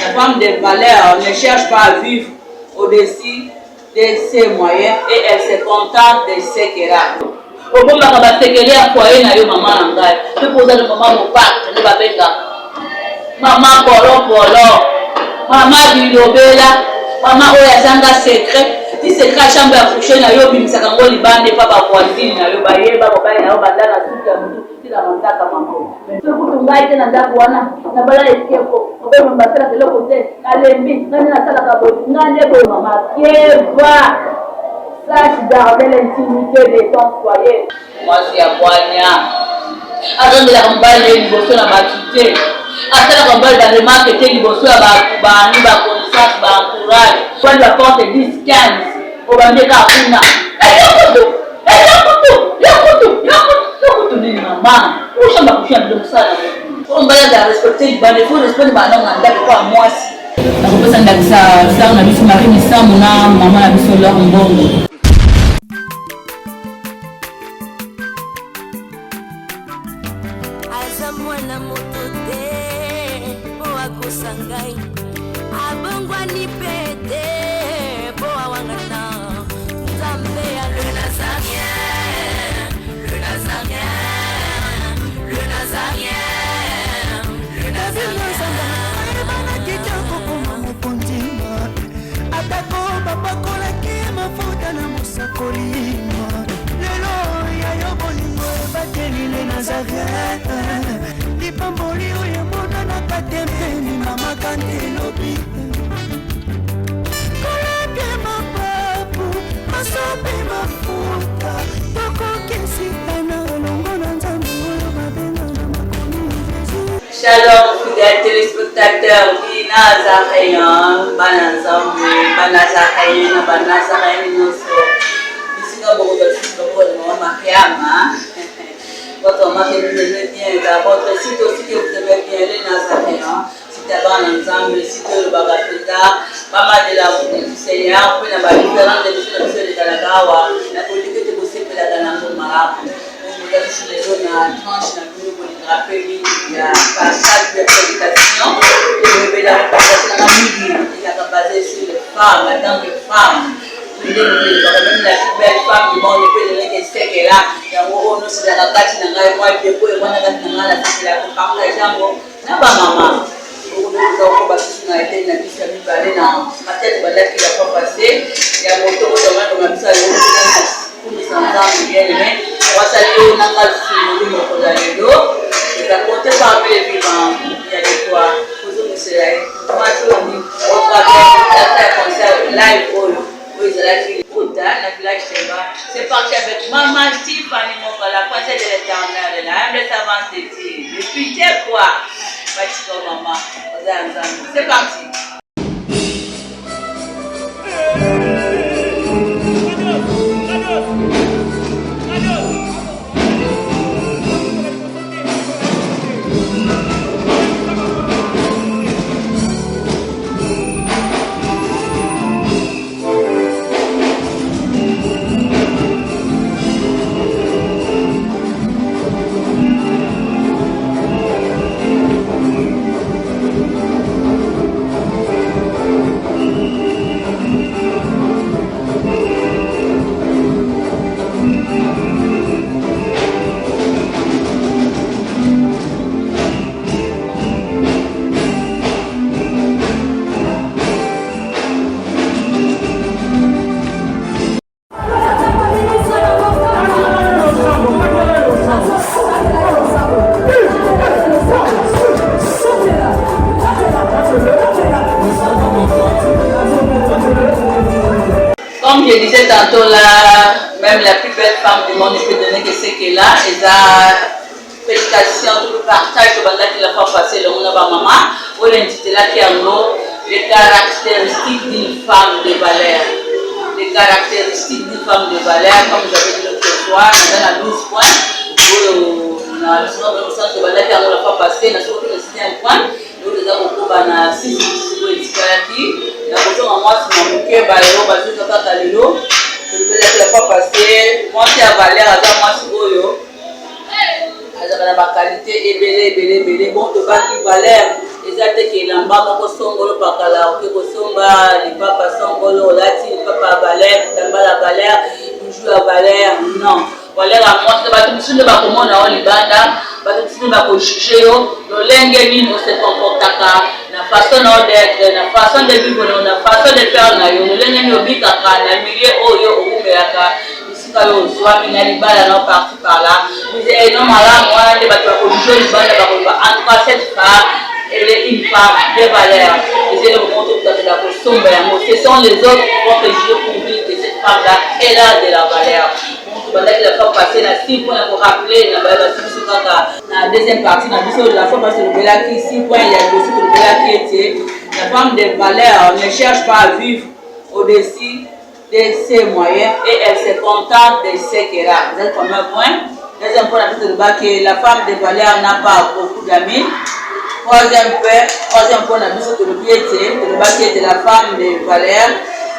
La femme de valeur ne cherche pas à vivre au-dessus de ses moyens et elle se contente de ce qu'elle a. Obombaka basekele ya foyer na yo mama na ngai mpe mpo oza na mama mopakte nde babengaka mama polopolo, mama bilobela, mama oyo azanga secret ti secret ya chambre ya couche na yo obimisaka yango libanda epa ba voisine na yo bayeba mobali na yo banda na suki ya motu ti na manzaka mama oyo. Soki kutu ngai te na ndako wana nabala ekeko mobali mobimba asalaka eloko te nalembi ngai nde nasalaka boye ngai nde boye mama keba sache garder l'intimité de ton foyer. Mwasi ya bwanya azongelaka mobali na ye liboso na bato te, asalaka mobali ba remarque te liboso ya bato, ba amis, ba connaissance, ba entourage. Mobali ba porte 10 15 obandi kaka kuna eh, yo kutu eh, yo kutu yo kutu yo kutu yo kutu nini mama oshamba kufi ya bilo mosala na moto oyo mobali azala respecte libanda il faut respecte bana na ndako kwa mwasi. Nakopesa ndakisa sœur na biso Marie Misamu na mama na biso Laure Mbongo. Aza mwana moto te po akosa ngai, abongwani pe te po awangana Nzambe ya le Nazarien, le Nazarien, le Nazarien, le Nazarien. Ayebanaki te akokoma mokonzi, atako bapakolaki mafuta na mosakoli. Lelo ya yo bolingo ebateli le Nazareth, lipamboli oyo emonanaka te mpe mimamaka nde elobi kolabie mapapu masobe mafuta tokokesitana elongo na Nzambe oyo babenga na makomi Jesus. Shalom fidèles téléspectateurs di Nazaréen, bana Nzambe, ba Nazaréen na ba Nazaréen nyonso bisika bokozwa lisusu loboko na mama Mariama. Votre maman que vous aimez bien, dans votre site aussi que vous aimez bien, les Nazaréens, site ya bana Nzambe, site oyo elobaka mpenza pas mal de la route du Seigneur, mpe na ba différentes émissions na biso elekalaka awa, nakolingi ete bosepelaka na yango malamu. Boza biso lelo na tranche na bino bolingaka mpe mingi ya partage ya prédication, tolobela prédication nanga mingi ezalaka basé sur les femmes, en tant que femme. Nde moto elobaka meme la plus belle femme du monde peut donner que ce qu'elle a. Yango oyo nyonso ezalaka kati na ngai, mwa deko evanda kati na ngai, nasepelaka kopartage yango na bamama. Okoki koba susu na eteni na biso ya mibale na matière tobandaki la fois passée ya moto oyo tobandaki na biso ya lelo kumisa Nzambe bien aimé wasali yo na nga lisusu molimo mokolo ya lelo eza compte parmi les vivants ya de toi kozongisela ye matoni au travers ya concert live oyo oyo ezalaki Kuta na village Temba. C'est parti avec Maman Tiffany Moko, la princesse de l'éternel, la humble servante de Dieu. Depuis quoi Batika maman, oza ya Nzambe. C'est parti. Comme je disais tantôt là, même la plus belle femme du monde ne peut donner que ce qu'elle a. Eza prédication to partage tobandaki la fois passée elongo na bamama oyo intitulaki yango les caractéristiques d'une femme de valeur. Les caractéristiques d'une femme de valeur, comme j'avais dit l'autre fois, naza na 12 points oyo na biso tobandaki yango la fois passée na soki na sixième point oyo toza kokoba na 6 mosusu oyo etikalaki na kozonga mwa nsima moke bayo bazoka kaka lelo tolobelaki la fois passée mwasi ya valeur aza mwasi oyo azalaka na ba qualité ebele ebele ebele. Bon, tobaki valeur eza te ke elamba moko songolo. elamba lipapa songolo, olati lipapa ya valeur, kitambala ya valeur, bijou ya valeur. Non, valeur ya mwasi, bato mosusu nde bakomona yo libanda, bato mosusu nde bakojuge yo lolenge nini ose comportaka na façon na yo d'être, na façon de vivre na yo, na façon de faire na yo, lolenge nini obikaka na milieu oyo owumelaka, bisika yo ozwami na libala na yo, parti par là eno malamu. Wana nde bato bakojuge libanda, bakoloba: "En tout cas, cette femme, elle est une femme de valeur." Eza eloko moko tokutakela kosomba yango. Ce sont les autres qui vont te juger pour dire que cette femme là, elle a de la valeur. Bongo tobandaki la fois passée na 6 points na korappeler na baye basi biso kaka na deuxième partie na biso. La fois passée, tolobelaki 6 points ya liboso. Tolobelaki ete la femme de valeur ne cherche pas à vivre au-dessus de ses moyens et elle se contente de ce qu'elle a. Vous êtes premier point. Deuxième point, la la femme de valeur n'a pas beaucoup d'amis. Troisième point, na biso tolobi ete, tolobaki ete la femme de valeur,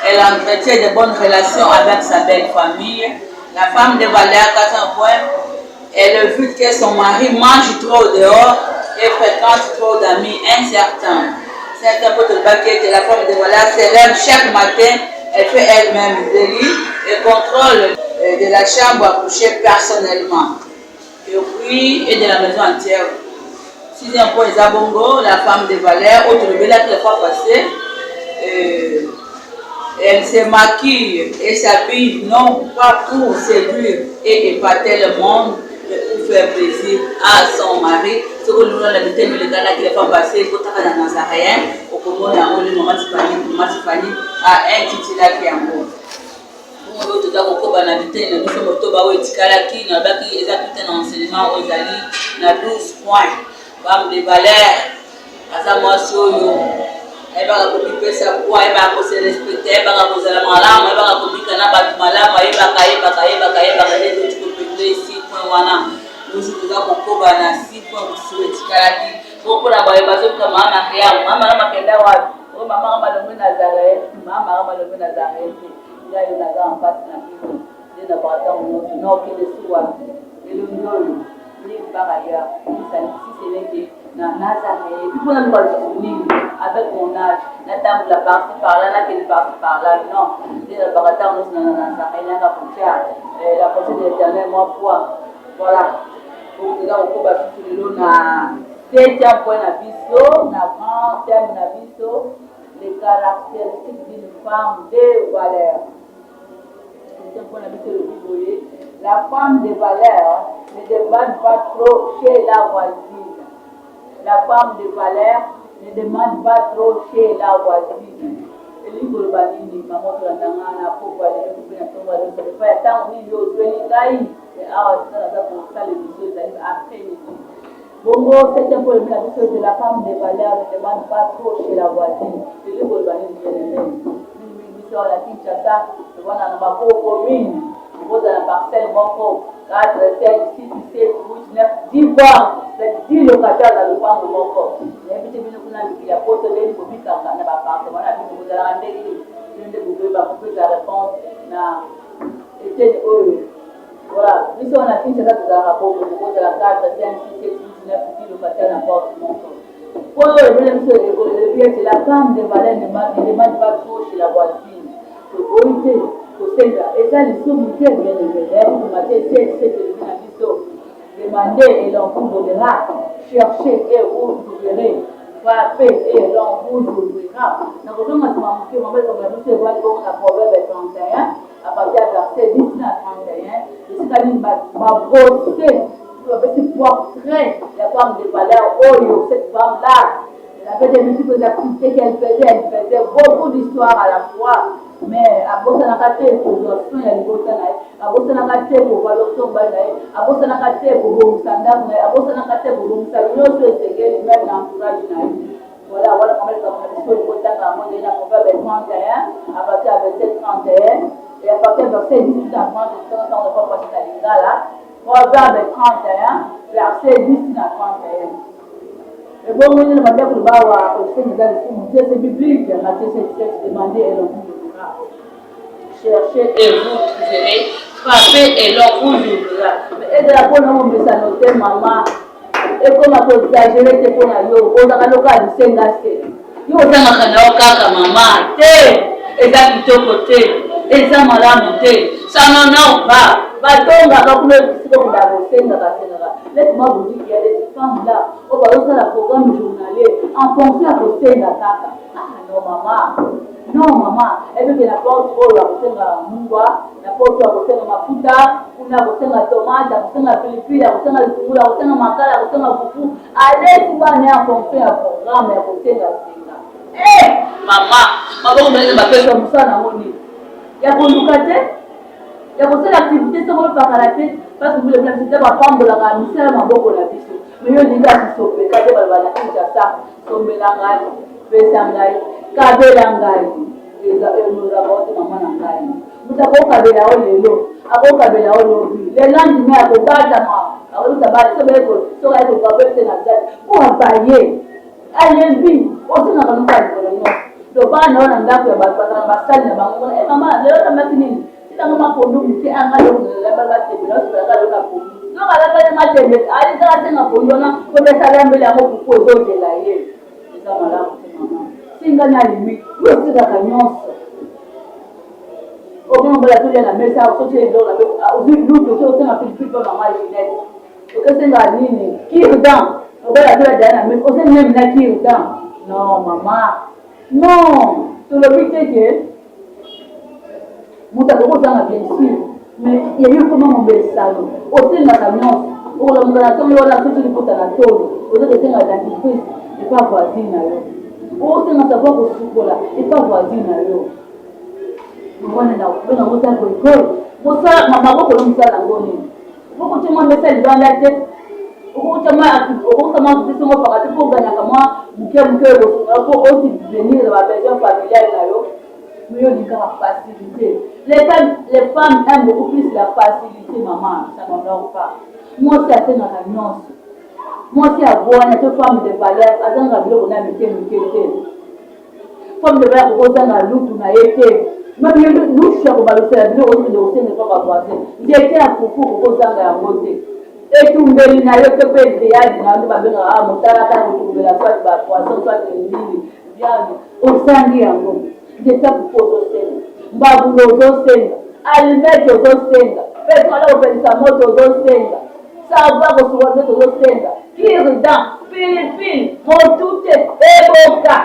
elle entretient de bonnes relations avec sa belle famille. La femme de valeur, quatrième point, elle évite que son mari mange trop dehors et fréquente trop d'amis incertains. Cinquième point, tolobaki ete la femme de valeur se lève chaque matin, elle fait elle-même le lit et contrôle de la chambre à coucher personnellement. Et puis, et de la maison entière. Sixième point, eza bongo, la femme de valeur, oyo tolobelaki la fois passée, elle se maquille et s'habille non pas pour séduire et épater le monde, mais pour faire plaisir à son mari. Soki olingi na bitemi elekanaki la fois passée, kotaka na Nazaréen, okomona yango nde Mama Tifani, Mama Tifani aintitulaki yango bongo. Oyo toza kokoba na biteni na biso motoba oyo etikalaki, nalobaki eza tuta na enseignement oyo ezali na 12 points. Femme de valeur aza mwasi oyo ayebaka komipesa po ayebaka kose respecter, ayebaka kozala malamu, ayebaka kobika na bato malamu, ayebaka, ayebaka, ayebaka, ayebaka. Nde toti kopendre six point wana. Mosusu toza kokoba na six point mosusu etikalaki po mpona bayo bazobuka. Mama Mariamu, mama Mariamu akenda wapi? Oyo mama nga malongo Nazareth, mama nga malongo Nazareth te. Ngai oyo naza na mpasi na bino nde na baka ntango nyonso na okende su wapi? Elongi oyo nulle part ailleurs, si ce n'est que na Nazareth. Puis mpona luka lisusu nini avec mon âge, natambola par-ci par-là, nakende par-ci par-là? Non, nde nalobaka ntango nyonso na Nazareth, naka kotia la pensée de l'Éternel moi poids. Voilà, toza kokoba susu lelo na septième point na biso, na grand thème na biso, les caractéristiques d'une femme de valeur. Septième point na biso elobi boye: la femme de valeur ne demande pas trop chez la voisine. La femme de valeur ne demande pas trop chez la voisine. Elingi koloba nini? Mama otolandanga na pokwa lelo mpe na ntongo lelo, ça dépend ya ntango nini yo ozweli ngai. Awa sika naza kosala émission, ezali après midi. Bongo septième point elobi na biso ete la femme de valeur ne demande pas trop chez la voisine. Elingi koloba nini, bien-aimé? Mingimingi biso awa na Kinshasa, tovanda na bacommune, okozala na parcelle moko 4, 5, 6, 7, 8, 9, 10 banques, c'est 10 locataire na lopango moko. Nayebi te bino kuna mikili ya poto ndeni bobikaka na baappartement na bino, bozalaka ndenge nini? Bino nde bokoyeba kopesa réponse na eteni oyo. Voilà, biso wana Kinshasa tozalaka bongo, bokozala 4, 5, 6, 7, 8, 9, 10 locataire na porte moko. Oyo ebele biso elobi ete la femme de valeur ne demande pas trop chez la voisine. Toboyi te kosenga, eza lisumu te, bien aimé. D'ailleurs, Matthieu 7 7 elobi na biso: "Demandez et l'on vous donnera, cherchez et vous trouverez, frappez et l'on vous ouvrira." Nakozonga nsima moke. Mama ekomela biso evandi bongo na Proverbe 31 à partir ya verset 10 na 31, esika nini babrosser, bapesi portrait ya femme de valeur oyo. Cette femme là, elle avait des multiples activités qu'elle faisait. Elle faisait beaucoup d'histoires à la fois, mais abosanaka te kozwa soin ya libota na ye, abosanaka te kovaloriser mobali na ye, abosanaka te kobongisa ndako na ye, abosanaka te kobongisa nyonso esengeli, même na entourage na ye. Voilà, wana mama likambo na biso libotanga yango ndenge na Proverbe 31 à partir ya verset 31 et à partir ya verset 18 à 30. Ntango na pasi na lingala, Proverbe 31 verset 10 na 31. Ebongo nini bandeko bawa kosenga eza lisumu te? C'est biblique. Matthieu 7 7: "Demandez et l'on vous donnera, cherchez et vous trouverez, frappez et l'on vous ouvrira." Ezala mpona momesano te, mama, ekoma koexagérer te. Mpona yo ozalaka lokola bisenga se Yo otangaka na yo kaka mama te, eza kitoko te, eza malamu te, ça n'honore pas. Batongaka kuna esika okendaka kosengaka sengaka. Laisse-moi vous dire qu'il y a des femmes là oyo bazosala programme journalier en fonction ya kosenga kaka. Ah non mama, non mama, ebike na porte oyo akosenga mungwa, na porte oyo akosenga mafuta, kuna akosenga tomate, akosenga pilipili, akosenga litungulu, akosenga makala, akosenga fufu. Aleki bana en fonction ya programme ya kosenga senga. Eh mama, maboko mele bapesa mosala nango nini? Ya koluka te, ya kosala activité soko opakala te, parce que mbula biso te bapambolaka misala maboko na biso. Mais yo olingi akisopeka te baloba na Kinshasa, sombela ngai, pesa ngai, kabela ngai. Eza ehonoraka yo te mama na ngai. Moto akokabela yo lelo, akokabela yo lobi, le lendemain akobatama, akoyebisa bana soki aye soki aye koluka bese na zali mpo abaye alembi, osengaka noka mikolo nyonso. Donc bana na yo na ndako ya bato bazala na basali na bango kuna, eh mama lelo olambaki nini? Tina ngo mapondu moke anga lelo nalamba matembele, osepelaka lelo na pondu. Soki alambaki matembele, ali kaka asenga pondu wana mpo bese alambeli yango fufu ezozela ye. Eza malamu te mama. Singa na limite, yo otikaka nyonso. Omona mobali azolia na mesa, soki eloko na mesa, ozwi lutu, osi osenga pilipili mpe mama Ginette. Okesenga nini? Cure-dent. Mobali azolia deja na mesa, osengi meme na cure-dent. Non mama. Non, tolobi te ke moto akoki kozanga bien sûr, mais ya yo ekoma momesano, osengaka nyonso, okolamuka na ntongo wana soki liputa na tolo, oza kosenga dentifrice epa voisine na yo, osenga savon kosukola epa voisine na yo. Wana na obenga ngo eza goigoi, mosala maboko no mosala yango nini? Okoki kotia mwa mesa libanda te, okoki kotia mwa okoki mwa activité songo paka te mpo oganyaka mwa moke moke oyo ekosunga yo mpo osubvenir na ba besoin familial na yo. Mais yo olingi kaka facilité. Les femmes, les femmes aiment beaucoup plus la facilité, maman, ça n'honore pas. Mwasi asengaka nyonso. Mwasi ya bwania to femme de valeur azangaka biloko na mike mike te. Femme de valeur akoki kozanga lutu na ye te. Meme yo lutu ya kobalusela biloko ozokende kosenga epa ba voisin. Nzete ya fufu okoki kozanga yango te. Etumbeli na yo to mpe grillade na yo nde babengaka awa motalaka ya kotumbela soit ba poisson soit nini viande ozangi yango. Nzete ya fufu ozosenga, mbabula ozosenga, allumette ozosenga, petrole ya kopelisa moto ozosenga, savon ya kosukola nzoto ozosenga, cure-dent, pilipili, motute, eboka,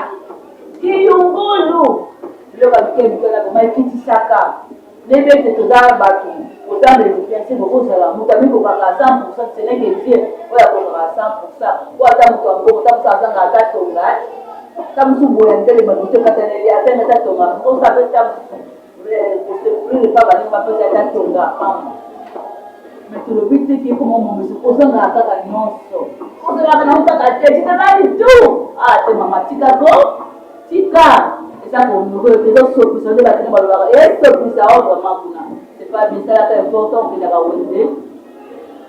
kiyungulu, biloko ya mike mike wana vraimen ekitisaka. Nayebi ete toza bato kozanga bien sûr bokozala moto amikokaka à 100 pourcent ce n'est que Dieu oyo akokaka à 100 pourcent po ata moto ya mbongo ta mosusu azanga ata tonga ta mosusu boya nzele bamoto ekataneli azanga ata tonga osa pe ta mosusu kosecourir epa baninga bapesa ata tonga pamba. Mais tolobi te ke ekoma momeso ozangaka kaka nyonso ozalaka nango kaka te tu demandes tout ah te mama tika ko tika eza ko honore te ezosopisa nde bato balobaka esopisa o vraiment kuna c'est pas bien salaka important okendaka wenze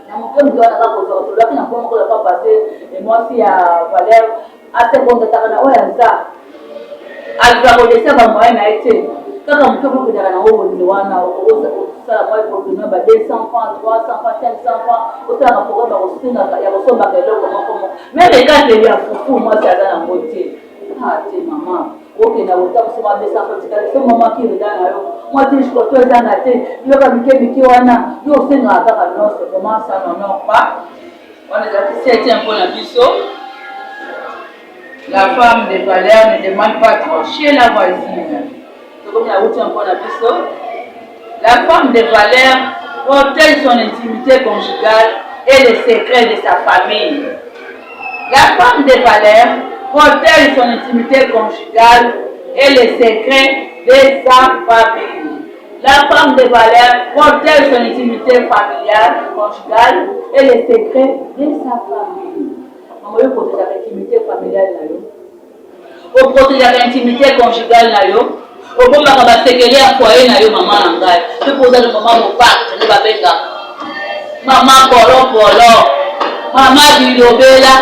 na moke moke wana kaka kozwaka tolobaki na mpo moko la fois passé mwasi ya valeur asekontataka na oyo aza alukaka kolesa ba moyen na ye te kaka moke okokendaka na ngo wenze wana okosala mwa ekotono ba 200 francs 300 francs 500 francs osalaka programme ya kosengaka ya kosombaka eloko moko moko meme ekateli ya fufu mwasi aza nango te. Ah te mama okenda kota kosomba 200 francs tikali somba mwa kirida na yo mwa triche koto ezanga te biloko ya mike mike wana yo osengaka kaka nyonso vraiment ça n'honore pas. Wana ezalaki septième mpo na biso. La femme de valeur ne demande pas trop chez la voisine. Tokomi na huitième mpo na biso. La femme de valeur protège son intimité conjugale et les secrets de sa famille. La femme de valeur protège son intimité conjugale et les secrets de sa famille. La femme de valeur protège son intimité familiale, conjugale et les secrets de sa famille. Maman, yo protégeaka intimité familiale na yo. Oprotegeaka intimité conjugale na yo. Obombaka ba sekele ya foyer na yo mama na ngai. Soki oza na mama moparte nde babengaka. Mama polopolo, mama bilobela,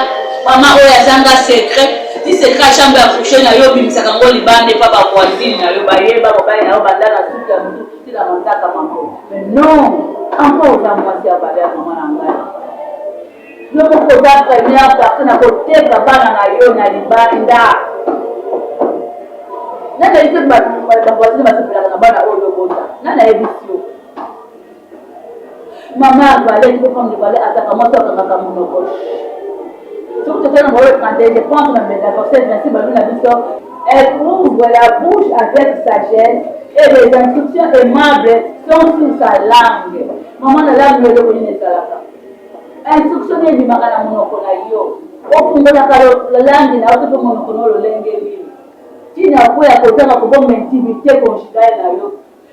mama oyo azanga secret. Ti secret ya chambre ya coucher na yo obimisaka yango libanda epa ba voisine na yo bayeba mobali na yo banda na suki ya mutu ti na manzaka mama. Mais non, encore oza mwasi ya valeur mama na ngai. Yo moko oza première personne ya koteka bana na yo na libanda. Nani ayebi soki ba voisine basepelaka na bana oyo obota? Nani ayebisi yo? Mama ya valeur to femme de valeur azalaka mwasi akangaka monoko. Soki totali na Proverbe 31, je pense na verset 26 balobi na biso elle ouvre la bouche avec sagesse et les instructions aimables sont sur sa langue. Mama na langue eloko nini ezalaka? Instruction nini ebimaka na monoko na yo? Ofungolaka langue na yo to mpe monoko na yo lolenge nini? Ntina ya kozanga kobomba intimite conjugale na yo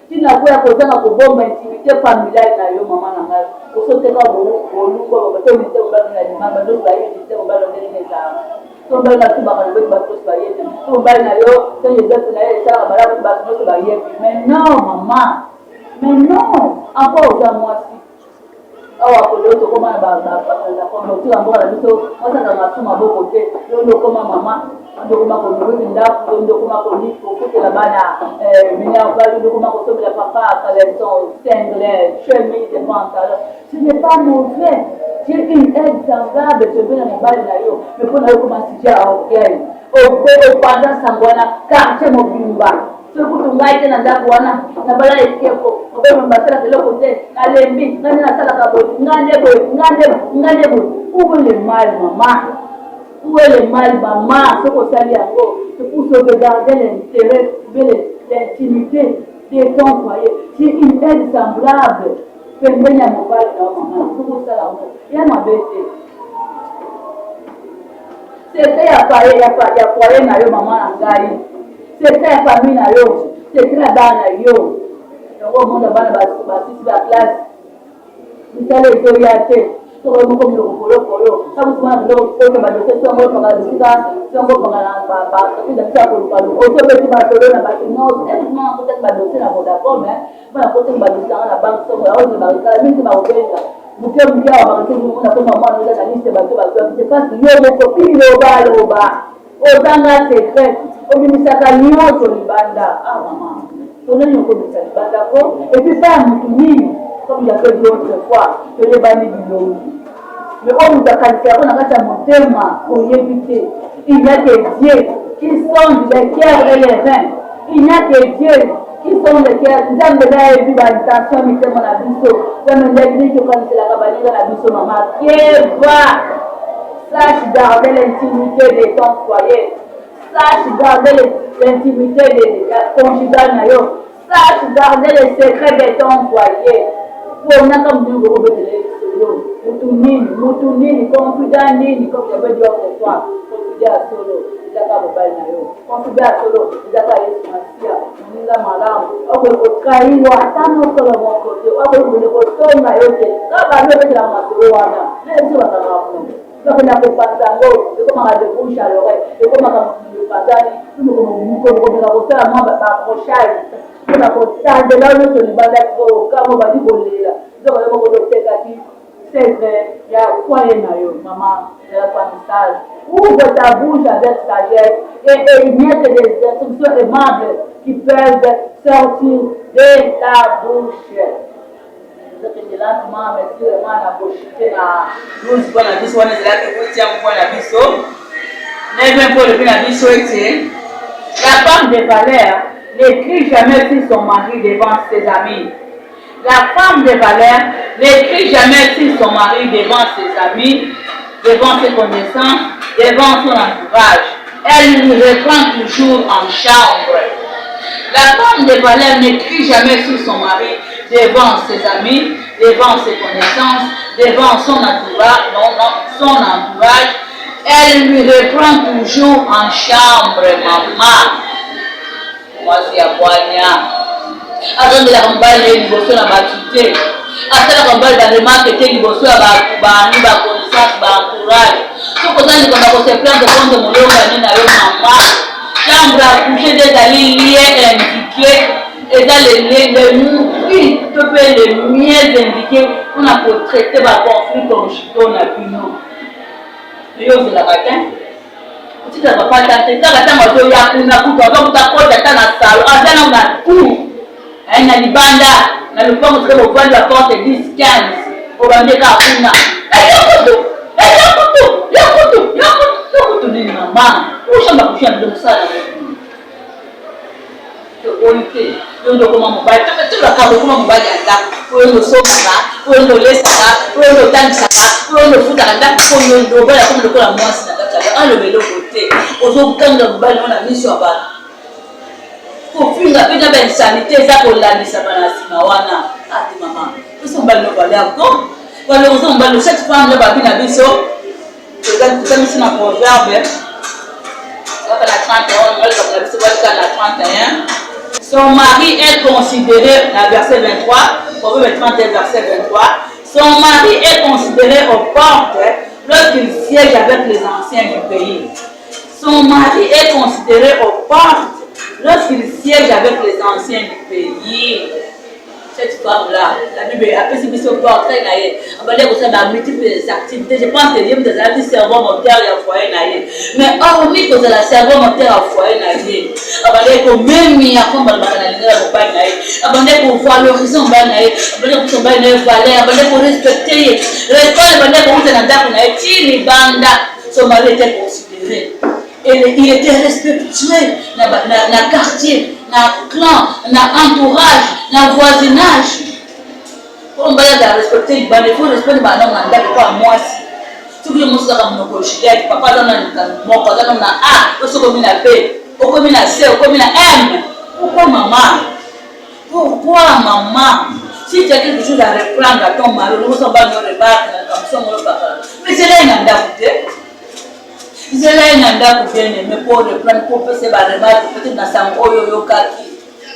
Tina ko ya kozanga kobomba intimite familiale na yo mama na ngai osoteka bolungwa bato ministère mobali na limamba ndosi bayebi ministère mobali ndenge nini ezalaka so mobali na tubaka na beti bato nyonso bayebi so mobali na yo saint joseph na ye esalaka malamu bato nyonso bayebi mais non mama, mais non encore oza mwasi. Awa koleo tokoma na bakotika mboka na biso, mwasi akanga su maboko te. Yo nde okoma mama, yo nde okoma kolobeli ndako, yo nde okoma kofutela bana eh, minerval, yo nde okoma kosombela papa caleçon, singlet, chemise, pantalon. Ce n'est pas mauvais. Tu es une aide semblable pembeni ya mobali na yo, mais mpo na yo okoma sujet ya orgueil. Opanza sango wana quartier mobimba. Soki kutu ngai te na ndako wana, nabala ekeko, mobali mobimba asalaka eloko te, nalembi, ngai nde nasalaka boye, ngai nde boye, ngai nde ngai nde boye. Où est le mal, maman? Où est le mal, maman? Soki osali yango, c'est pour sauvegarder l'intérêt ou bien l'intimité de ton foyer. Tu es une aide semblable pembeni ya mobali na yo, mama. Soki osala yango, ya mabe te. Secret ya foyer ya ya foyer na yo mama na ngai. Secret ya famille na yo, secret ya bana na yo. Yango omona bana basisi ba classe. Misala ezoya te. Soko moko biloko kolokolo. Ntango mosusu bana biloko oyo ba dossier songo paka bisika songo paka na ba ba entreprise na biso ya koluka luka. Ozobeti masolo na bato nyonso. Ete mama akotaki ba dossier na Vodacom eh. Bana kotaki ba dossier na banque songo ya oyo bakala mingi bakobenga. Moke moke awa bakati omona koma mwana oza na liste bato bazwaki te parce yo moko bilobaloba ozanga secret obimisaka nyonso libanda. Ah mama, tonani okobimisa libanda ko epuis pa ya motu nini? Comme j'avais dit autrefois, toyebani bilongi, mais oyo moto akanisa yango na kati ya motema oyebi te. Il n'y a que Dieu qui sonde les cœurs et les reins. Il n'y a que Dieu qui sonde les cœurs. Nzambe nde ayebi ba intention ya mitema na biso. Nzambe nde ayebi nini tokaniselaka baninga na biso. Mama keba, sache garder l'intimité de ton foyer, sache garder l'intimité de la conjugale na yo, sache garder les secrets de ton foyer. Ponaka motu nini okobetela ye lisolo, motu nini, motu nini, confident nini, comme j'avais dit autrefois, confident ya solo eza kaka mobali na yo, confident ya solo eza kaka Yesu Masiya, moninga malamu, okoki kotrahir yo ata mokolo moko te, okoki kokende kotonga yo te, kaka bandi obetela masolo wana, na biso bakangaka monoko, bakenda kopanza yango, ekomaka de bouche à l'oreille, ekomaka mokili epanzani, mokolo komeka kosala mwa ba accrochage mpona kotandela yo nyonso libanda, kama obandi kolela, nzoka yo moko otekaki secret ya foyer na yo. Mama de la femme sage, ouvre ta bouche avec sagesse et il n'y a que des instructions aimables qui peuvent sortir de ta bouche. Tozokende lentement mais sûrement na kochute na 12 point na biso wana ezalaki huitième point na biso. Neuvième point elobi na biso ete la femme de valeur n'écrit jamais sur son mari devant ses amis. La femme de valeur n'écrit jamais sur son mari devant ses amis, devant ses connaissances, devant son entourage. Elle lui reprend toujours en chambre. La femme de valeur n'écrit jamais sur son mari devant ses amis, devant ses connaissances, devant son entourage, non, non, son entourage. Elle lui reprend toujours en chambre, maman. Mwasi ya bwanya azongelaka mobali na ye liboso na bato te, asalaka mobali ba remarque te liboso ya bato, bani ba connaissance, ba entourage. Soki oza likambo ya kose plaindre contre molongani na yo, mama, chambre à coucher nde ezali lieu indiqué, eza le le to mpe le mieux indiqué mpona kotraite ba conflit conjugaux na bino. Yo ozelaka te otikala papa ata te, kaka ntango azoya kuna kutu azokuta kota ata na salon, aza nano na cour na libanda na lopango, sika bovandi ba porte 10 15, obandi kaka kuna yo kutu, yo kutu, yo kutu, yo kutu, yo kutu nini mama, ochambre à coucher na bino mosala na. Omoni te, yo nde okoma mobali. Tolobaka okoma mobali ya ndako, po yo nde osombaka, po yo nde olesaka, po yo nde otangisaka, po yo nde ofutaka ndako, po yo nde mobali akomi lokola mwasi na kati ya ndako. Aloba eloko te, ozoganga mobali na yo na miso ya bato. Kofinga mpe na ba insanite eza kolandisama na nsima wana. Ah te mama, pesa mobali no valeur ko. Valoriser mobali no, chaque femme na babi na biso. Toza biso na proverbe kaka na 31, ngaleka na biso balika na 31. Son mari est considéré, na verset 23, proverbe 31 verset 23, son mari est considéré aux portes lorsqu'il siège avec les anciens du pays. Son mari est considéré aux portes lorsqu'il siège avec les anciens du pays. Cette femme-là, la Bible apesi biso portrait na ye, abandi kosala ba multiples activités. Je pense que ye moto azalaki cerveau moteur ya foyer na ye. Mais hormis kozala cerveau moteur ya foyer na ye, abandaki komemia comme balobaka na lingala mobali na ye, abandaki kovaloriser mobali na ye, abandaki kopesa mobali na ye valeur, abandaki korespecte ye. Respect ebandaki kouta na ndako na ye ti libanda. Son mari était considéré. Et il était respectueux na, na, na quartier, na clan, na entourage, na voisinage. Po mobali azala respecte libanda, il faut respecte bana na ndako kwa mwasi. Soki yo mosusu kaka monoko Juliette, papa aza na likambo moko, aza na A, yo soki okomi na B, okomi na C, okomi na M. Pourquoi maman? Pourquoi maman? Si tu as quelque chose à reprendre à ton mari, olingi osomba no remarque na likambo songolo pakala. Mais zela ye na ndako te. Zela ye na ndako bien aimé po reprendre po opesa ye ba remarque peut-être na sango oyo oyokaki.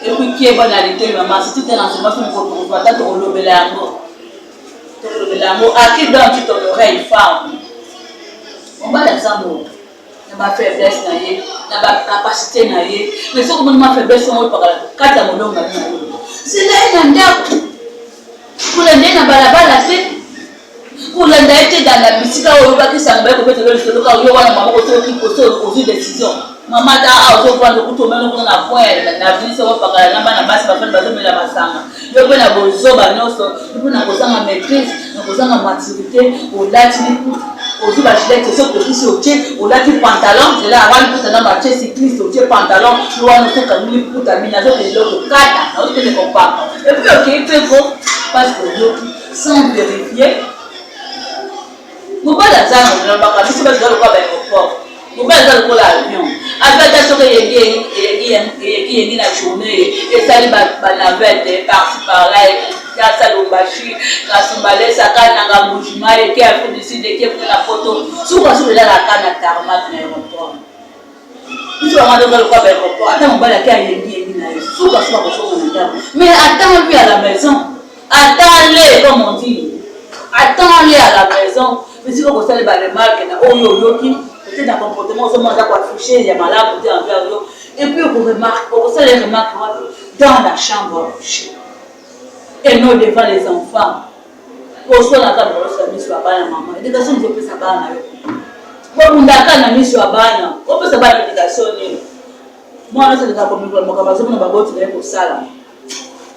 Et puis keba na litoyi maman, c'est tout un enseignement soki mokolo tokozwa ata tokolobela yango. Tokolobela yango. À qui donnes-tu ton oreille femme? Mobali aza moto na ba faiblesse na ye na ba capacité na ye mais soki omoni mwa faiblesse yango epakala kati ya molongo na bino zela ye na ndako kolanda ye na balabala te Kolanda ye te na bisika oyo oyokaki sango baye kobetela yo lisolo kaka yo wana mama osi osi ozwi decision mama ata awa ozovanda okuti omemi kuna na coin na avenue soko pakala na bana basi bafandi bazomela masanga yo mpe na bozoba nyonso yo mpe na kozanga maîtrise na kozanga maturité olati liputa ozwi ba gilete osi okokisi otie olati pantalon nzela awa liputa na batie cycliste otie pantalon yo wana osi okangi liputa bino azokende eloko kata azokende kopaka epuis okei mpe ko parce que oyoki sans verifier mobali aza nalobaka biso bato eza lokola baéroport mobali aza lokola avion avion ata soki eyengi eyengi yengi na journée esali banavette parci par là kasa lubumbashi kasumbalesa kananga mbujimai eke afrique du sud eke kuna na poto sukasuka elalaka na tarmac na aéroport Biso ba mama toza lokola ba aéroport, ata mobali ake ayengi yengi na ye, suka suka kozonga na ndako. Mais attends lui à la maison, attends-le comme on dit, attends-le à la maison. Bisika okosala ba remarque na oyo oyoki, peut-être na comportement ozomona aza ko afficher ya malamu te envers yo, et puis oko remarque, okosala ye remarque wapi? Dans la chambre à coucher et non devant les enfants. Koswana kaka na miso miso ya bana mama, education ozopesa bana na yo. Bobundaka na miso ya bana, opesa bana education nini? Mwana asalaka komikola makambo azomona baboti na ye kosala.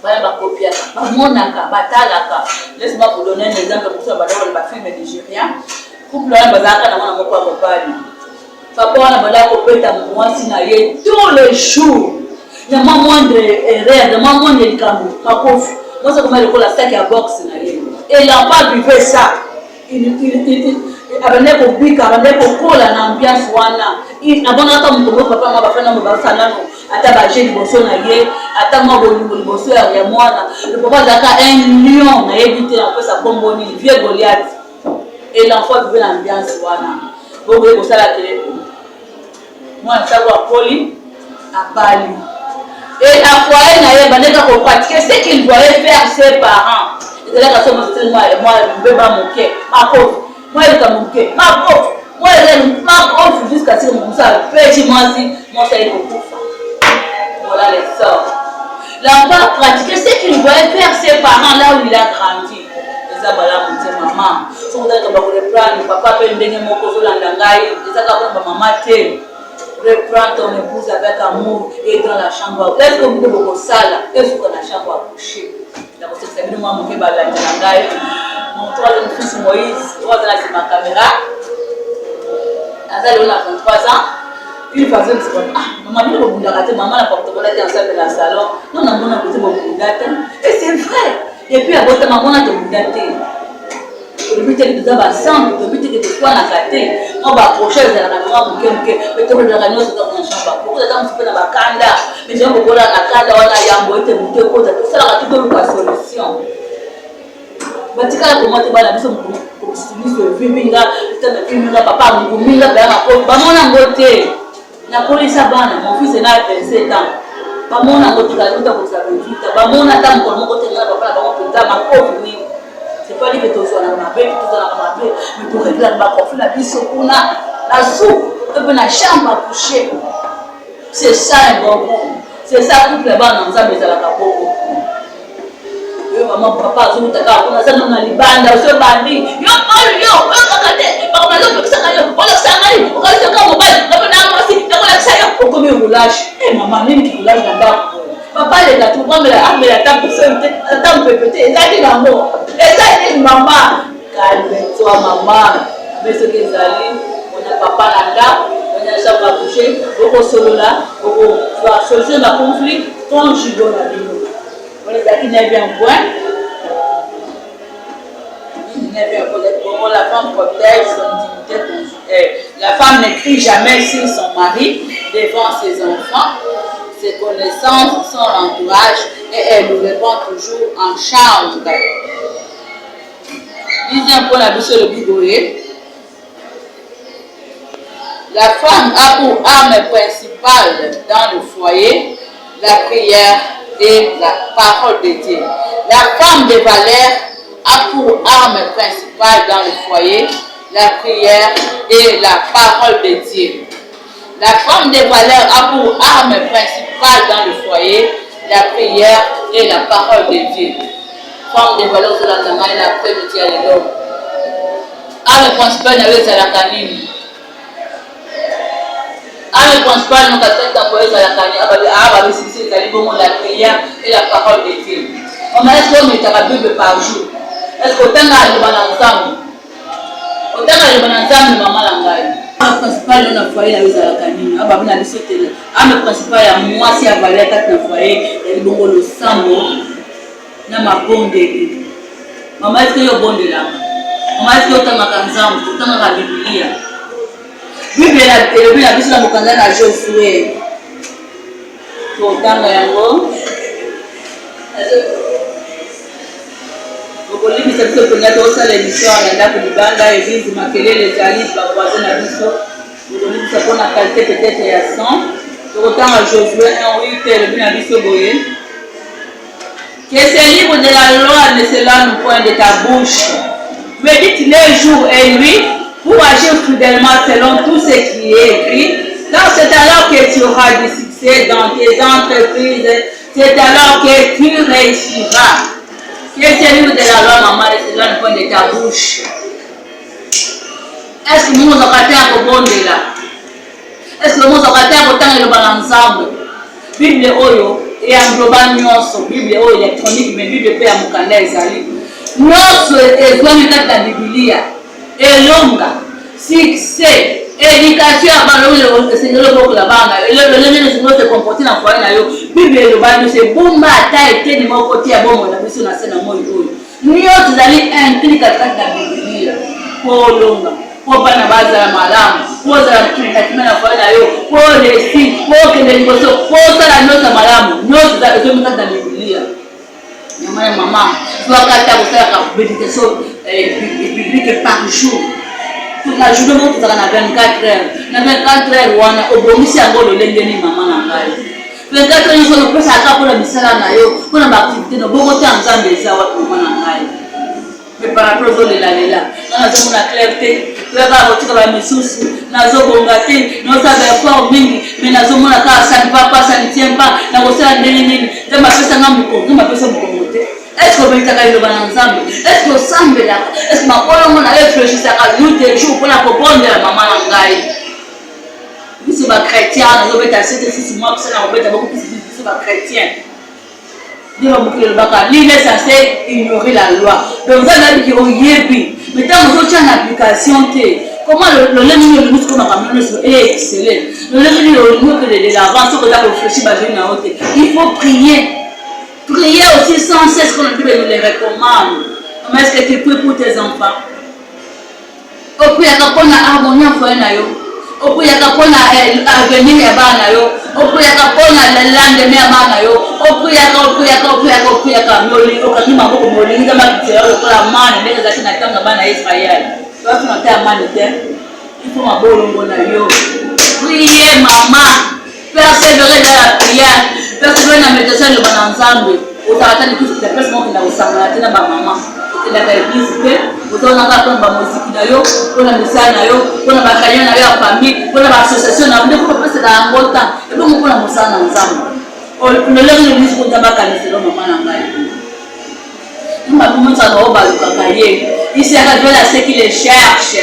Bana bakopiaka, bamonaka, batalaka. Laisse-moi vous donner un exemple mosusu ya bandako ba film nigérien. Couple wana bazalaka na mwana moko ya mobali. Papa wana bandaka kobeta mwasi na ye tous les jours. Na mwa moindre erreur, na mwa moindre likambo, makofi. Mwasi akoma lokola sac ya boxe na ye. Et l'enfant vivait ça. Abandaki kobika, abandaki kokola na ambiance wana. Abongaka moto moko papa mwa bafana mo basala nano ata ba jeu liboso na ye, ata mwa bolingo liboso ya mwana. Le papa azalaka un lion, nayebi te nakopesa kombo nini, vieux Goliath. Et l'enfant vivait na ambiance wana. Bongo ye kosala ke mwana ntango akoli abali et na foyer na ye bandaki kopratike ce qu'il voyait faire ses parents ezalaka so mwa mbeba moke makofi mwa likambo moke makofi mwa ezali makofi jusqu'à ce que mosusu apesi mwasi mwasi aye kokufa. Voilà les sorts. L'enfant pratiquait ce qu'il voyait faire ses parents là où il a grandi. Eza malamu te mama soki ozalaka bakoreprendre papa mpe ndenge moko ozolanda ngai eza kaka mpona bamama te. Reprends ton épouse avec amour et dans la chambre. Est-ce que bino bokosala esuka na chambre à coucher? Nakosekisa bino mwa moke balandi na ngai. Moto aza mosusu Moïse oyo aza na nsima caméra aza lelo na 23 ans. Une fois azongisa papa, ah mama bino bobundaka te, mama na porte-monnaie te ensemble na salon. Non na mona kote bobunda te. Et c'est vrai. Et puis abotama mona tobunda te. Tolobi te toza ba centre, tolobi te ke toswanaka te. Mwa ba accrochage ezalaka mwa moke moke, mais tolobelaka nyonso kaka na chambre. Bokoza ata mosusu mpe na bakanda, mais toza kokola na kanda wana yambo ete moto ekota, tosalaka te toluka solution. Batikala koma te bana biso miso evimbi nga, mitama evimbi nga, papa angumi nga mpenza makofi, bamona yango te. Nakolisa bana, mon fils est na 27 ans, bamona yango te, kala kuta kokisa 28 ans, bamona ata mokolo moko te nga na papa na bango mpenza makofi nini. C'est pas dit que tozwanaka mabe, tozalaka mabe, mais toreglaka ba conflit na biso kuna na soupe to mpe na chambre à coucher. C'est ça un bon couple, c'est ça couple ya bana na Nzambe ezalaka bongo. Yo mama papa azowuta kaka kuna aza nano na libanda osi obandi yo paul yo oyo kaka te makambo nazopekisaka yo olakisa ngai okanisi kaka mobali nga mpe na mwasi nakolakisa yo okomi roulage e mama nini kiroulage na ndako papa aleka te amela amela ata poussière te ata mopepe te ezali nango eza nini mama calme toi mama mais soki ezali ona papa na ndako ona chambre à coucher bokosolola bokozwa solution na conflit conjugaux na bino. Wana ezalaki neuvième point. Neuvième point, bongo la femme protège son dignité conjugale. La femme ne crie jamais sur son mari devant ses enfants, ses connaissances, son entourage et elle le répond toujours en chambre. Dixième point na biso elobi boye. La femme a pour arme principale dans le foyer la prière et la parole de Dieu. La femme de valeur a pour arme principale dans le foyer la prière et la parole de Dieu. La femme de valeur a pour arme principale dans le foyer la prière et la parole de Dieu. Femme de valeur ozolanda ngai na après-midi ya lelo. Arme principale na yo ezalaka nini? Arme principale no katikati na foyer ezalaka nini? Ababi ah babisi biso ezali bongo la prière et la parole de Dieu. Mama est-ce que ometaka Bible par jour? Est-ce que otanga liloba na Nzambe? Otanga liloba na Nzambe mama na ngai. Arme principale yo na foyer na yo ezalaka nini? Ababi na biso te arme principale ya mwasi ya valeur kati na foyer ezali bongo losambo na mabondeli. Mama eske yo obondelaka? Mama eske otangaka Nzambe? Otangaka Biblia? Bible elobi na biso na mokanda na Josue, totanga yango. Okolimbisa biso mpenza, tosala emission na ndako libanda, eglise makelele ezali, ba voisin na biso okolimbisa mpona qualité peut-être ya son. Tokotanga Josue 1:8 elobi na biso boye: Que ce livre de la loi ne s'éloigne point de ta bouche. Médite-le jour et nuit pour agir fidèlement selon tout ce qui est écrit. Car c'est alors que tu auras du succès dans tes entreprises. C'est alors que tu réussiras. Que ce livre de la loi, maman, ne s'éloigne point de ta bouche. Est-ce que nous avons kobondela? Est-ce que mozwaka te ya kotanga liloba na Nzambe? Bible oyo e engloba nyonso, Bible oyo electronique, mais Bible mpe ya mokanda ezali. Nyonso ezwami kati na Biblia. Elonga, succès, education ya bana oyo esengeli obokola bana, lolenge nini esengeli ose comporter na foyer na yo. Bible eloba nyonso, ebomba ata eteni moko te ya bomoi na biso na se na moi oyo. Nyonso ezali inclus katikati na Biblia mpo olonga, mpo bana bazala malamu, mpo ozala na kimia na foyer na yo, mpo oreussir, mpo okende liboso, mpo osala nyonso ya malamu. Nyonso ezomi kati na Biblia. Mama ya mama, zwaka ata kosalaka meditation biblique par jour. Na journée moko tozalaka na 24 heures. Na 24 heures wana obongisi yango lolenge nini mama na ngai? 24 heures nyonso opesaka kaka mpona misala na yo, mpona ba activité na bongo te ya Nzambe eza wapi mama na ngai? Mais par rapport ozolelalela, nga nazomona clair te, toya kaka kotika ba misusu, nazobonga te, nazosala ba effort mingi, mais nazomona kaka ça ne va pas, ça ne tient pas, nakosala ndenge nini? Nzambe apesa nga mokongo, Nzambe apesa mokongo te. Est-ce que obetaka liloba na Nzambe? Est-ce que osambelaka? Est-ce que makolongo na yo efleurisaka nuit et jour mpona kobondela mama na ngai? Biso ba chrétien nazobeta sete susu mwa biso na kobeta boko biso biso ba chrétien nde bamokili elobaka nul est censé ignorer la loi. Donc Nzambe abiki oyebi, mais ntango ozotia na application te. Comment lolenge nini olingi sikoyo makambo nyonso e excelle? Lolenge nini olingi okende de l'avant soki oza korefléchir bavie na yo te? Il faut prier, prier aussi sans cesse, comme la Bible nous le recommande. Comment est-ce que tu pries pour tes enfants? Opriaka mpona harmonie ya foyer na yo, opriaka mpona avenir ya bana na yo, opriaka mpona lendemain ya bana na yo. Opriaka, opriaka, opriaka, opriaka, okangi maboko, molingi nzambe akitela yo lokola mane ndenge ezalaki na ntango ya bana ya Israele. Toasuna te ya mane te, il faut mabolongo na yo. Prie mama, persévérer dans la prière, persévérer na méditation, eloba na Nzambe. Ozalaka ta lisusu na place moko, okenda kosangana te na bamama, okendaka église te, ozalaka mpona bamoziki na yo, mpona misala na yo, mpona baréunion na yo ya famille, mpona baassociation na yo, nde mpo bapesaka yango ta ebongo mpona mosala na Nzambe. Lolenge nini siko Nzambe akaniselo mama na ngai? Mbakumutana oyo balukaka ye, il se révèle à ceux qui le cherchent.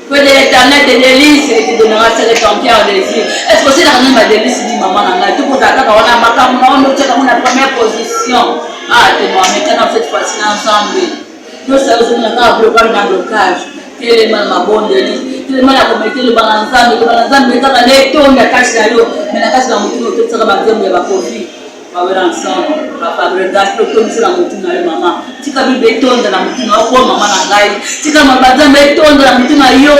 Que de l'Éternel te délice et te donnera ce que ton cœur désire. Est-ce que c'est la même délice dit maman na ngai? Tokozala kaka wana makambo na wana otiaka ngo na première position. Ah, te moamekana cette fois-ci na Nzambe. Nyonso ozomona kaka blocage na blocage. Telema na mabondeli, telema na komete loba na Nzambe, loba na Nzambe kaka nde etonda kati na yo, me na kati na motu ototisaka banzembo ya bakofi, baWerrason, baFabregas, mpe otondisa na motu na yo. Mama, tika Bible etonda na motu na yo ko mama na ngai, tika maba Nzambe etonda na motu na yo,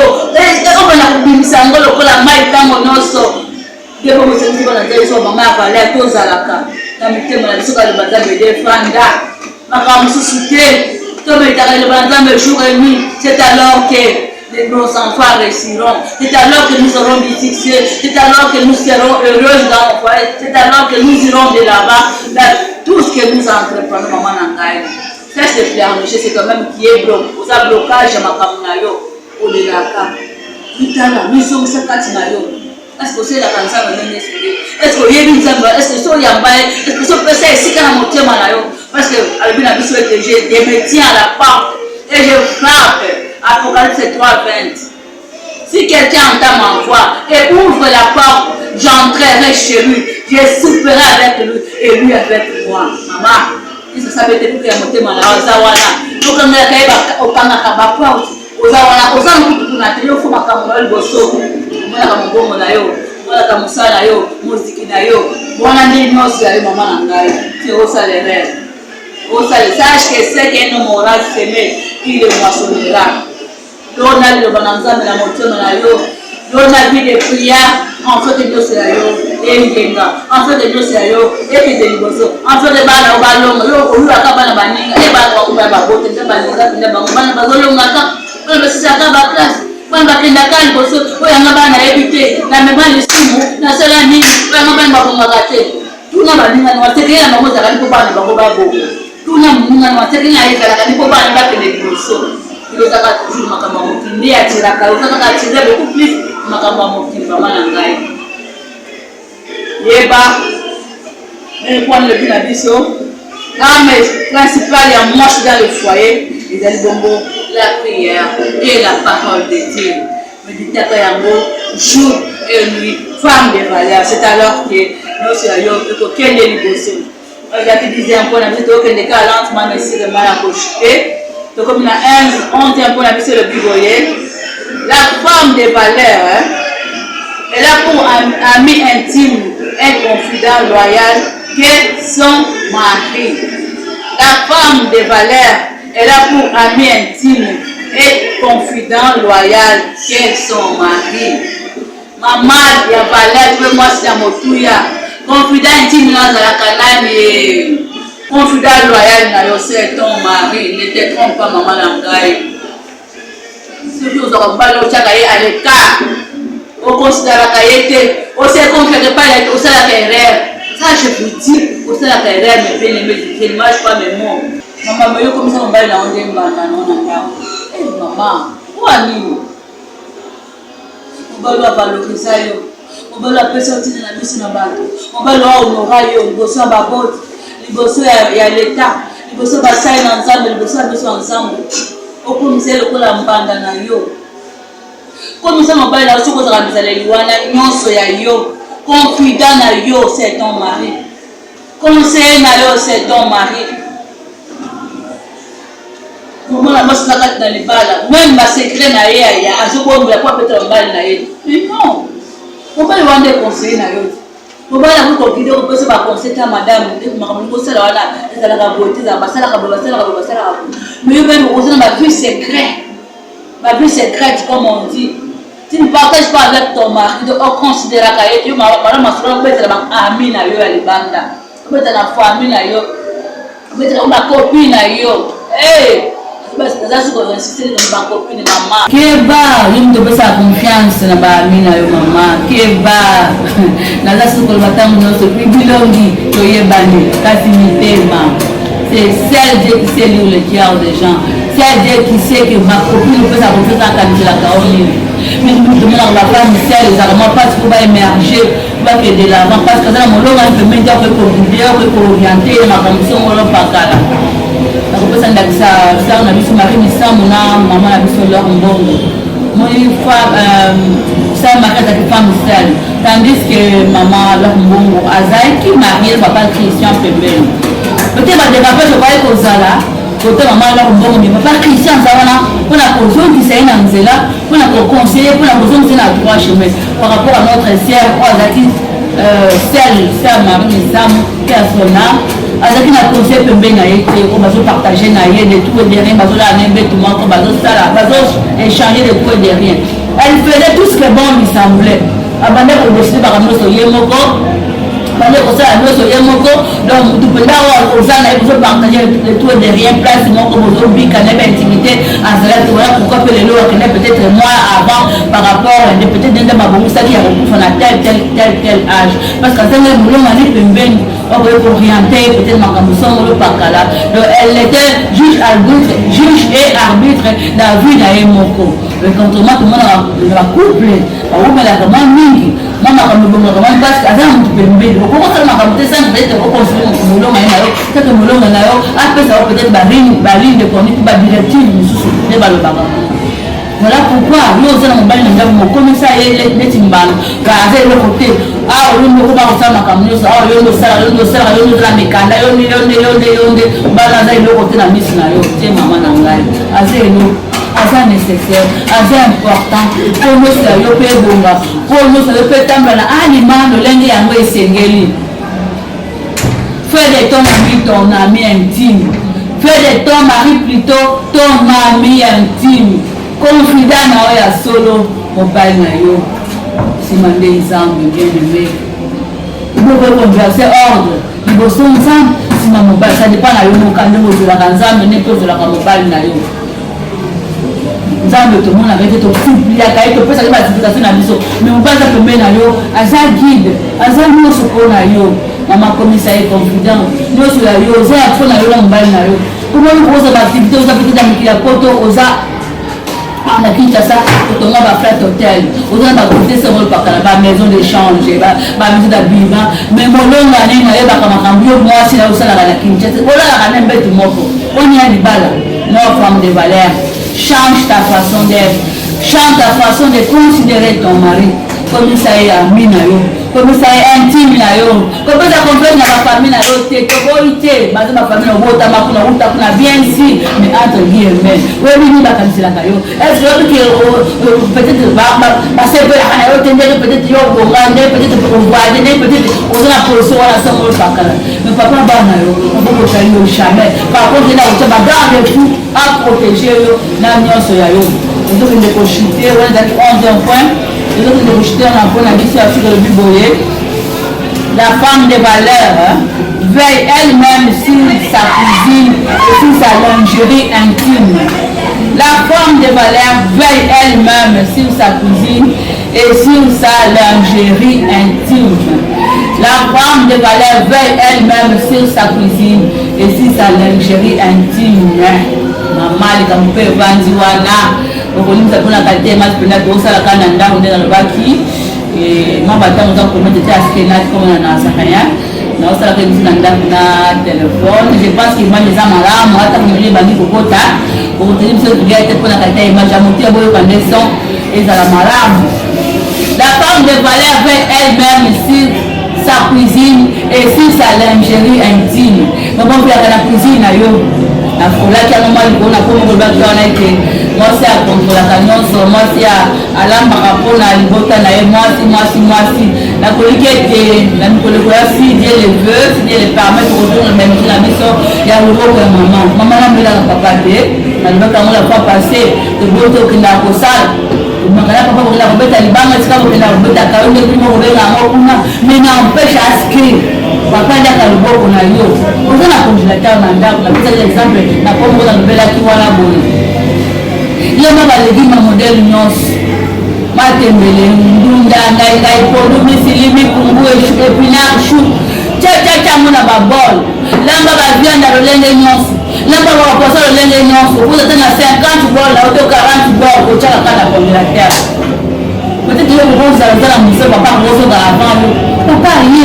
obanda kobimisa yango lokola mai ntango nyonso. Nde bomosangisi bana Nzambe, biso bamama ya valeur, tozalaka na mitema na biso kaloba Nzambe defanda makambo mosusu te. Tometaka liloba na Nzambe jour et nuit. C'est alors que nos enfants réussiront. C'est alors que nous aurons du succès. C'est alors que nous serons heureux dans nos foyers. C'est alors que nous irons de l'avant dans tout ce que nous entreprenons, maman na ngai. Cesse de pleurnicher, c'est quand même qui est bloqué. Oza blocage ya makambo na yo, olelaka. Mitala, mizongisa kati na yo. Est-ce que osalelaka Nzambe ndenge esengeli? Est-ce que oyebi Nzambe? Est-ce que so oyamba ye? Est-ce que so opesa esika na motema na yo? Parce que alobi na biso ete je me tiens à la porte et je frappe. Apocalypse 3 20. Si quelqu'un entend ma voix et ouvre la porte, j'entrerai chez lui, je souperai avec lui et lui avec moi. Mama, yesu asabi ete kuke ya motema na yo aza wana, okangelaka ye, okangaka baporte, oza wana, oza mokutu kuna te. Yo fo makambo na yo liboso, omonaka mobongo na yo, omonaka mosala na yo, moziki na yo, wana nde nyonso ya yo. Mama na ngai, te osala erreur, osala. Sache que ce qu'un homme aura semé, il le moissonnera. Lona liloba na Nzambe na motema na yo, lona vie de prière, en fait nyonso ya yo engenga, en fait nyonso ya yo ekende liboso, en fait bana yo balonga. Yo olulaka bana baninga e bana bakuba babote nde balinga mpenza bango, bana bazolongaka, bana basisaka baklasse, bana bakendaka liboso. Oyo yanga bana nayebi te, namema lisumu, nasala nini? Oyo yanga bana babongaka te. Tuna baninga na basekele na bango ezalaka mpo bana bango babonga. Tuna moninga na basekele na ye ezalaka mpo bana bakende liboso. Ezalaka toujours makambo ya mokili nde atiraka, oza kaka atire beaucoup plus makambo ya mokili. Mama na ngai, yeba ndenge lobi na biso, arme principale ya mwasi dans le foyer ezali bongo la prière et la parole de Dieu. Méditaka yango jour et nuit, femme de valeur. C'est alors que nyonso ya yo ekokende liboso. Ezalaki 10e mpo na biso, tokende kaka lentement mais sûrement ya kochuter. Tokomi na 11e mpo na biso. Elobi boye: la femme de valeur, hein, elle a pour ami intime, un confident loyal que son mari. La femme de valeur, elle a pour ami intime et confident loyal que son mari. Mama ya valeur mpe mwasi ya motuya, confident intime na azalaka nani? Confident loyal na yo, c'est ton mari. Ne te trompe pas, mama na ngai. Soki ozwaka mobali, otiaka ye à l'écart, okonsideraka ye te, ose confiaka epai, osalaka erreur. Ça, je vous dis, osalaka erreur. Mais bien aimé, je ne mâche pas mes mots. Mama, me yokomisa mobali na yo nde mbanda no na ndako. Eh, mama, mpo nini mobali oyo avalorisa yo, mobali oyo apesa yo ntina na miso na bato, mobali oyo ahonora yo liboso ya baboti, liboso ya leta, liboso basali na Nzambe, liboso ya miso ya Nzambe, okomisa ye lokola mbanda na yo? Komisa mobali na yo, soki ozalaka bizaleli wana nyonso ya yo, confident na yo, c'est ton mari, conseiller na yo, c'est ton mari. Mwana mwasi na kati na libala, meme ba secret na ye ya azobombela po apetela mobali na ye. Mais non, mobali wana nde conseiller na yo te. Mobali akoki koguide kopesa ba conseil ta madame, nde makambo ndenge osala wana ezalaka boye te, ezalaka basalaka boye, basalaka boye, basalaka boye. Mais yo meme oza na ba vie secret, ba vie secrète comme on dit. Tu ne partages pas avec ton mari, donc oconsideraka ye te. Yo malamu masolo obetela ba amis na yo ya libanda, obetela na famille na yo, obetela ba copine na yo. Hey! Naza suka koinsiste na ba copine mama. Keba, yo moto opesaka confiance na ba amis na yo mama. Keba. Naza suka koloba ntango nyonso, bilongi toyebani, kasi mitema. C'est seul Dieu qui sait lire le cœur des gens. C'est Dieu qui sait que ma copine opesa confiance akaniselaka yo nini. Mingi mingi tomonaka ba femme seule ezalaka mwa mpasi mpo ba émerger, mpo bakende de l'avant parce que aza na molongani pembeni te akoki koguide, akoki kooriente ye makambo songolo pakala. Nakopesa ndakisa sœur na biso Marie Misamu na mama na biso Laure Mbongo. Moni sœur Marie azalaki femme seule tandis que mama Laure Mbongo azalaki mariée na papa Christian pembeni. Peut-être ba dérapage okoki kozala kote mama Laure Mbongo, mais papa Christian aza wana mpona kozongisa ye na nzela, mpona koconseiller, mpona kozongisa ye na droit chemin par rapport à notre sœur oyo azalaki seule, sœur Marie Misamu mpe ya son âme, azalaki na conseil pembeni na ye te oyo bazopartage na ye de tout et de rien, bazolala na ye mbetu moko, bazosala, bazo échanger de tout et de rien. Elle faisait tout ce que bon lui semblait. Abandaki kodeside makambo nyonso ye moko, abandaki kosala nyonso ye moko. Donc motu mpenza oyo oza na ye bozopartage de tout et de rien, place moko bozobika na ye baintimité azalaki. Voilà pourquoi mpe lelo akende peut-être mois avant par rapport nde peut-être nde babongisaki ya kokufa na tel tel tel tel âge, parce que azangaki molongani pembeni okoki kooriente ye peut-être makambo songolo pakala. Donc elle était juge, arbitre, juge et arbitre na vie na ye moko. Mais contrairement tomonaka na bacouple bawumelaka mwa mingi, mwa makambo ebongaka mwa, parce que aza na motu pembeni. Okoki kosala makambo te sans peut-être oconsidere molonga ye na yo, seke molonga na yo apesa yo peut-être baligne de conduite, badirective mosusu nde balobaka. Voilà pourquoi yo oza na mobali na ndako, mokomisa ye neti mbano aza eloko te. Awa yo nde okoma kosala makambo nyonso, awa yo nde osalaka, yo nde osalaka, yo nde oza na mikanda, yo nde, yo nde, yo nde, yo nde. Mbala aza eloko te na miso na yo te. Mama na ngai, aza eloko, aza nécessaire, aza important mpo nyonso ya yo mpe ebonga, mpo nyonso ya yo mpe etambola na alima lolenge yango esengeli. Fais de ton ami ton ami intime. Fais de ton mari plutôt ton ami intime. Confident na yo ya solo, mobali na yo. Nsima nde Nzambe, bien aimé. Bokoki koverse ordre liboso Nzambe, nsima mobali. Ça dépend na yo moka ndenge ozwelaka Nzambe, ndenge mpe ozwelaka mobali na yo. Nzambe tomonaka ete tosupliaka ye, topesaka ye basupplication na biso, mais mobali aza pembeni na yo, aza guide, aza nyonso mpo na yo. Mama, komisa ye confident nyonso ya yo, oza ya mpo na yo na mobali na yo. Komoni oza baactivité, oza peut-être na mikili ya poto, oza na Kinshasa, otonga ba flat hotel, oza na baactivité songolo pakala, ba maison d'échange, ba maison d'habillement, mais molonga nini ayebaka makambo yo mwasi na yo osalaka na Kinshasa? Olalaka na mbetu moko oni ya libala. Non, femme de valeur, change ta façon d'être, change ta façon de considérer ton mari. Komisa ye ami na yo, komisa ye intime na yo. Kopesa confiance na bafamille na yo te, toboyi te, baza bafamille na obotama kuna, uta kuna, bien sûr, mais entre guillemets, oyebi nini bakaniselaka yo? Est ce que oyebi ke peut-être basepelaka na yo te, ndenge peut-être yo obonga, ndenge peut-être ovoyage, ndenge peut-être oza na position wana songolo pakala? Mais papa bana yo obokota yo jamais. Par contre ye na kotia bagarde fou aprotéger yo na nyonso ya yo. Ozokende kochute wana, ezalaki 11 point. Ezokende kochute na mpo na biso ya suka. Elobi boye: la femme de valeur veille elle-même sur sa cuisine et sur sa lingerie intime. La femme de valeur veille elle-même sur sa cuisine et sur sa lingerie intime. La femme de valeur veille elle-même sur sa cuisine et sur sa lingerie intime. Mama, likambo mpe evandi wana, okolimisa mpona qualité image mpenza tosalaka na ndako. Nde nalobaki mwa batango oza komete te askenati komona na nazarien, naosalaka biso na ndako na telefone. Je pense que image eza malamu, ata komeli ebandi kokota, okoteli biso lia te mpona qualité ya image ya motu ya boyoka nde son ezala malamu. La femme de valeur veille elle-même sur sa cuisine et sur sa lingerie intime. Mama, oyaka na cuisine na yo. Nafolaki yango mwa likolo na komi kolobaki wana ete mwasi akontrolaka nyonso, mwasi alambaka mpo na libota na ye, mwasi mwasi mwasi. Nakoliki ete na mikolo ekoya, si Dieu le veut, si Dieu le permet, tokozonga na émission na biso ya loboko ya mama. Mama namelaka papa te, nalobaki yango la fois passée. Toboyi tokendaka kosala makala, papa kokenda kobeta libanga, esika kokenda kobeta kayo nde bino kobenga yango kuna, mais n'empêche à ce que papa aliaka loboko na yo. Oza na congélateur na ndako, napesaki exemple na komoko nalobelaki wana boye: yema balégumes ya modèle nyonso, matembele, ndunda, ngai ngai, pondu, misili, mikungu, épinard, chou, tia yango na babol. Lamba baviande ya lolenge nyonso, lamba bapoisson lolenge nyonso. Okoza te na 50 bol na oto 40 bol, otiaka kaka na congélateur. Peut-être yo kokozala oza na mosala, papa akozonga avant yo. Papa aye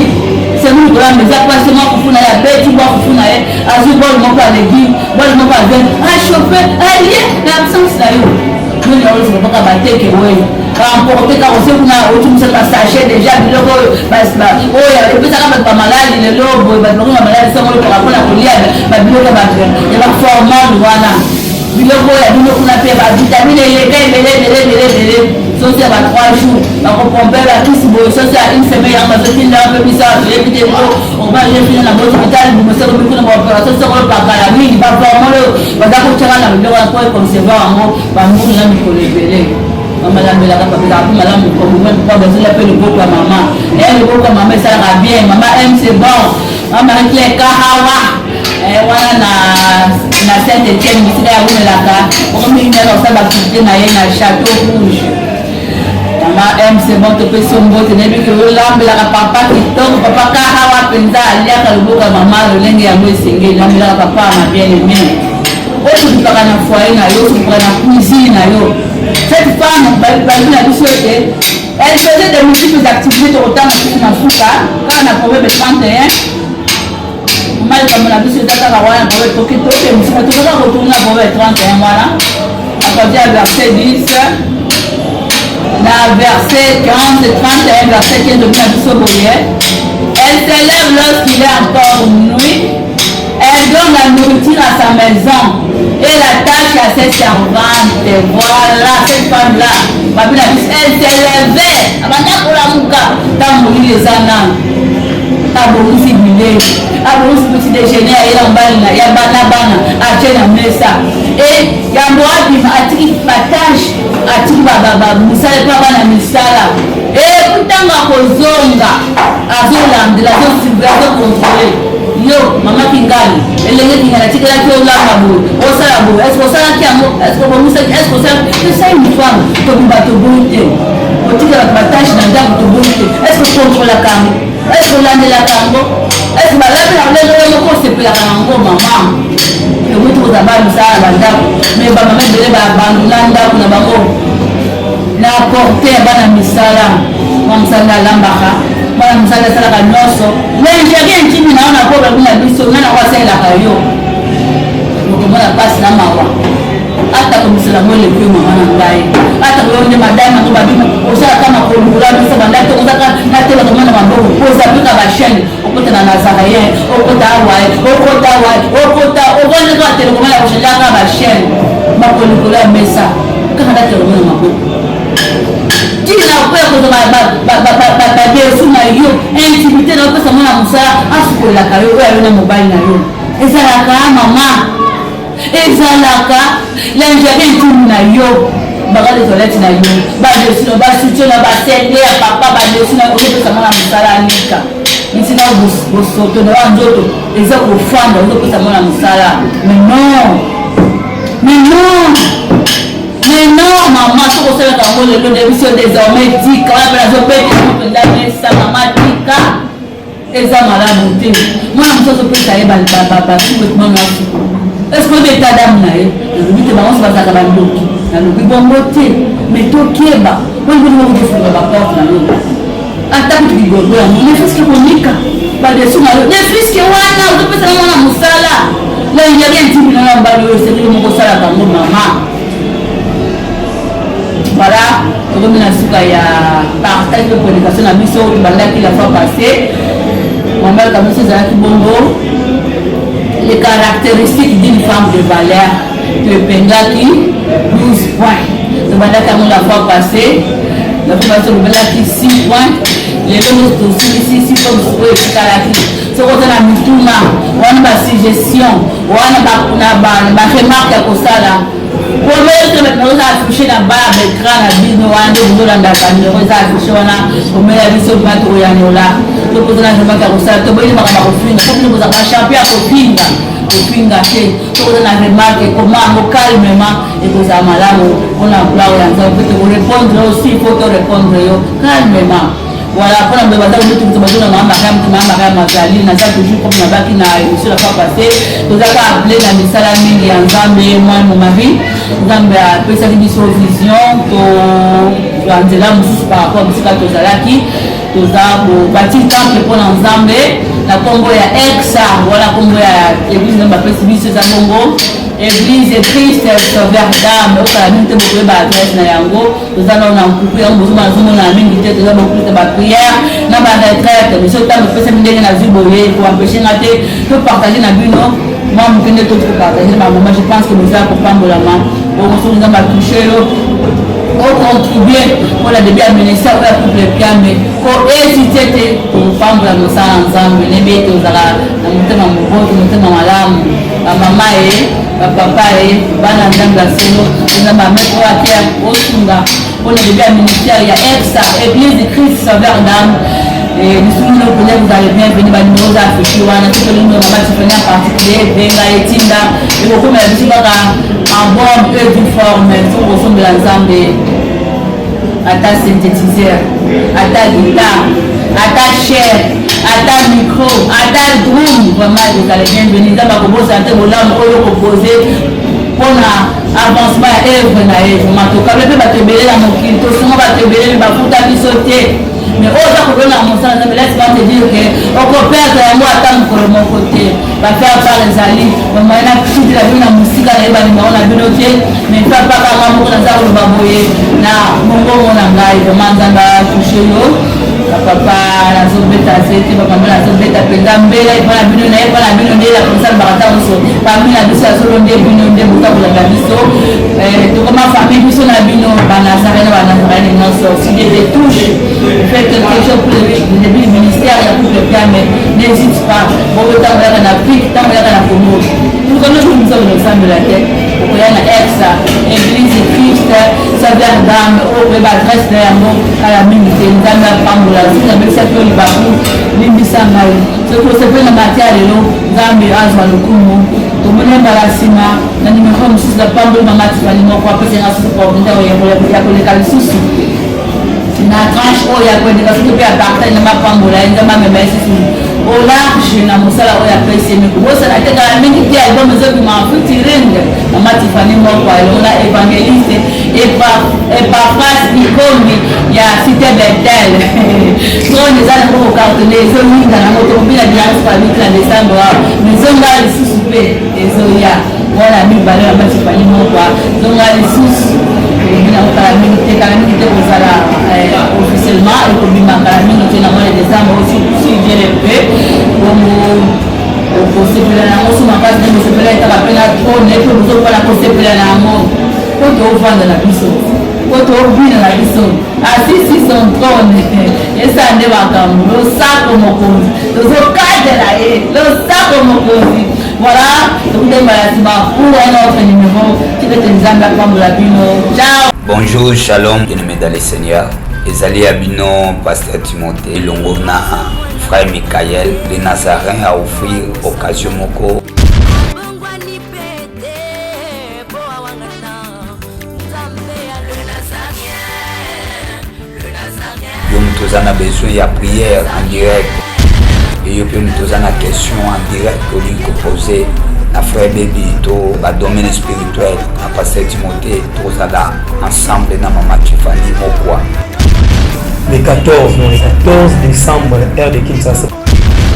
semi likolo ya meza, pasi mwa fufu na ye, abeti bwa fufu na ye, azwi bol moko ya légume, bol moko ya viande, achauffe, alie na absence na yo. Nini ozwa kaka bateke oyo baemporte kaka osi kuna, otumisaka basachet déjà biloko oyo oyo epesaka bato bamaladi. Lelo boye bato bakomi bamaladi songo lokoka mpona kolia babiloko ya baformol wana, biloko oyo ya bino kuna mpe bavitamine eleka ebele ebele ebele ebele. Sosi ya ba 3 jours bakopompe bakisi boye, sosi ya une semaine yango bazotinda mpe biso toyebi te. Po obaje fina na bohôpital bimoseko bikuna baopération soko pakala mingi, baformol oyo baza kotyaka na biloko wana mpo econserver yango bambulu na mikolo ebele. Mama lambelaka, babelaka mpe malamu komome mpo bazolia mpe loboko ya mama. Loboko ya mama esalaka bien. Mama m, c'est bon. Mama Marie Claire Kahawa wana na Saint Etienne, bisika ya wumelaka okomingi kosala baactivité na ye na Château Rouge. Mama m, c'est bon, topesi yo mbote. Nayebi ke olambelaka papa kitoko. Papa Kahawa mpenza aliaka loboko ya mama lolenge yango esengeli. Lambelaka papa, ma bien aimé. Osukipaka na foyer na yo, osukipaka na cuisine na yo. Cette femme, balobi na biso ete elle faisait de multiples activités. Tokotanga susu na suka kaka na Proverbe 31. Malikambo na biso eza kaka wana. Proverbe, toke toke mosuka, tokoka kotourna Proverbe 31 wana à partir ya verset 10 na verset 15. 31 verset 15 obi na biso boye: "Elle se lève lorsqu'il est encore nuit, elle donne la nourriture à sa maison et la tâche à ses servantes." Voilà cette femme-là. Babi na biso, elle s'est levée, abanda kolamuka ntango molili eza nano, abongisi bilei, abongisi petit déjeuner, ayela mobali na ya bana bana, atie na mesa. E yambo abima, atiki batâches, atiki misala epa bana misala. Epuis ntango akozonga, azolandela, azosuivre, azocontrôle. Yo mama kingani, elenge kingani, atikelaki olamba boye, osala boye, est-ce osalaki yango? Est-ce obongisaki? Est-ce osalaki? C'est ça une femme. Tobimba, toboyi te. Otikela bato batâches na ndako, toboyi te. Est-ce ocontrôlaka yango? Est-ce olandelaka yango? Est-ce balabi na lolenge oyo moko osepelaka yango? Mama, tokoki kozala bana misala na bandako, mais bamama ebele babanduna ndako na bango na porte ya bana misala. Mwa mosala alambaka, mwana mosala asalaka nyonso, lingerie intime na yo na koba na biso nga nango asalelaka yo. Okomona mpasi na mawa. Ata komisala yango eleki yo, mama na ngai. Ata koyo nde madame yango babima, osalaka makolo biso banda tokozaka na telaka mwana maboko, ozapika bachaîne, okota na nazaréen, okota awaye, okota awaye, okota ovandi kaka télécommande ya kochange kaka bachaîne, makolo likolo ya mesa, kaka na télécommande na maboko. Ntina okoya kozwa badesu na yo, intimité na opesa mwana mosala asukolelaka yo, oyo ayo na mobali na yo. Ezalaka mama, ezalaka lingerie intime na yo, bakale toilette na yo, badesu na basoutien na basende ya papa, badesu na ozopesa mwana mosala anika esika bosoto na wa nzoto eza kofanda, ozopesa mwana mosala. Mais non, mais non, mais non, mama, soki osalaka yango lelo nde biso désormais tika wana mpe nazobetela mpenza mesa. Mama, tika, eza malamu te. Mwana mosu azopesa ye basous-vêtement na suku, est ce que oyebi état d'âme na ye? Nalobi te bango so bazalaka bandoki, nalobi bongo te, mais tokeba. Oyo moko tofunga baporte na yo, ata kutu bigogo yango, ne fût-ce que konika badesu na yo, ne fût-ce que wana ozopesa na mwana mosala lingerie intime na yo, mobali oyo esengeli moko osalaka yango, mama. Voilà, tokomi na suka ya partage de prédication na biso tobandaki la fois passée. Mama, biso ezalaki bongo. Les caractéristiques d'une femme de valeur, toepengaki 12 points. Tobandaki yango la fois passée, la fois passée tolobelaki 6 points, lelo nyonso tosilisi 6 points mosusu oyo etikalaki. Soki oza na mituna wana, basuggestion wana, baremarque ya kosala, komela bato eza affiché na ba baécran na bino wana nde bozolandaka. Numero eza affiché wana, komela biso bato koyanola. Soki oza na remarque ya kosala, toboyini makambo ya kofinga, po bino bozalaka champion ya kofinga. Kofinga te. Soki oza na remarque, koma yango calmement, ekozala malamu mpona gloire ya Nzambe. Mpe tokorépondre aussi, il faut torépondre yo calmement. Voilà, mpona mbe baza komitumisa, bazona mama Mariam te. Mama Mariam azali, naza toujours comme nabaki na émission la fois passée, tozaka appelé na misala mingi ya Nzambe. Moi, mon mari, Nzambe apesaki biso vision tozwa nzela mosusu par rapport bisika tozalaki. Toza kobâtir temple mpona Nzambe na nkombo ya Exa. Wana nkombo ya église Nzambe apesi biso eza bongo Église Christ Sauveur d'âme. Okala mingi te, bokoyeba adresse na yango. Toza nao na nkuku yango, bozomona, nazomona mingi te. Toza beaucoup te baprière na baretraite. Mais soki ntango epesami ndenge nazwi boye, koempêcher nga te topartage na bino mwa moke nde toti kopartage na bamama. Je pense que boza kopambolama bongo. Soki Nzambe atouche yo, ocontribue mpona début ya ministère oyo ya couple Piame, kohésite te kopambola mosala ya Nzambe. Nayebi ete ozala na motema moboto, motema malamu. Bamama ye, bapapa ye, bana Nzambe ya solo, Nzambe amettre oyo ate osunga mpona début ya ministère ya Exa, Église Christ Sauveur d'âme. Lisumu no mpenza, vous allez bienvenu. Banimero eza affiché wana. Soki olingi mama Tifani en particulier, benga, etinda, ekokomela biso kaka en bonne et due forme. Soki kosombela Nzambe ata synthétiseur, ata guitare, ata chair, ata micro, ata drum, vraiment ekozala bienvenu. Nzambe akobosana te bolamu oyo kopose mpona avancement ya œuvre na ye. Vraiment, tokable mpe bato ebele na mokili, tosunga bato ebele, me bafuta biso te. Mais oyo oza kolona mosala Nzambe, laisse-moi te dire que okoperdre yango ata mokolo moko te. Bafaire part ezali bamai na tutela bino na mosika, nayeba nimero na bino te, mais faire part kaka moko naza koloba boye na mongongo na ngai. Vraiment, Nzambe atouche yo. Bapapa nazobeta se te, bamama nazobeta mpenza mbela epa na bino, nayepa na bino nde la komisa lobaka ntango nyonso. Famille na biso ya solo nde bino nde boza kolanda biso. Tokoma famille, biso na bino, banazarene, banazarene nyonso. Si Dieu te touche, fait quelque chose pour le début du ministère ya couple Piame, n'hésite pas. Bongo ntango yaka na Afrique, ntango yaka na Congo, tukono biso kosambela te, okoya na Exa, Église Christ Sauveur d'âme, oyo koyeba adresse na yango kala mingi te. Nzambe apambola. Soki nabebisaki yo libaku, limbisa ngai. Soki osepeli na mati ya lelo, Nzambe azwa lokumu. Tomoni mbala nsima na nimero mosusu. Napamboli mama Tifani moko, apesenga susu opportunité ya koleka lisusu na tranche oyo ya koleka, soki mpe ya partage na mapambola ye. Nzambe amema ye susu au large na mosala oyo apesi ye. Mikobosana te, kala mingi te album ezobima, featuring mama Tifani moko elongo na évangéliste Epafras Ikombi ya Cité Betel. Trone eza nango kocartonne, ezolinga nango. Tokobina dimanche pa 8 na décembre awa, mais ezonga lisusu mpe ezoya wana mibale. Mama Tifani moko zonga lisusu, ekobina kala mingi te, kala mingi te kozala officiellement, ekobima kala mingi te na mois de décembre, si Dieu le veut. Bongo okosepela na yango so makasi nde bosepela etaka mpe na trone, mpe bozopona kosepela na yango, po toovanda na biso, po toobina na biso. Asisi son trône, esa nde makambo. Losako mokonzi, tozokatela ye losako mokonzi. Voilà, tokutembala nsima pour un autre numéro. Tikete Nzambe apambola bino. Ciao. Bonjour, shalom, bien-aimé dans le Seigneur. Ezali ya bino pasteur Timothée elongo na frère Michael le Nazarin a offrir occasion moko. Bongwani pete po awangana Nzambe ya le Nazaréen, le Nazaréen. Yo moto oza na besoin ya prière en direct, eyo mpe moto oza na question en direct olingi kopose na frère Baby to badomaine spirituel na pasteur Timothée, tozala ensemble na mama Tifani Mokwa. Le 14, non, le 14 décembre, heure de Kinshasa.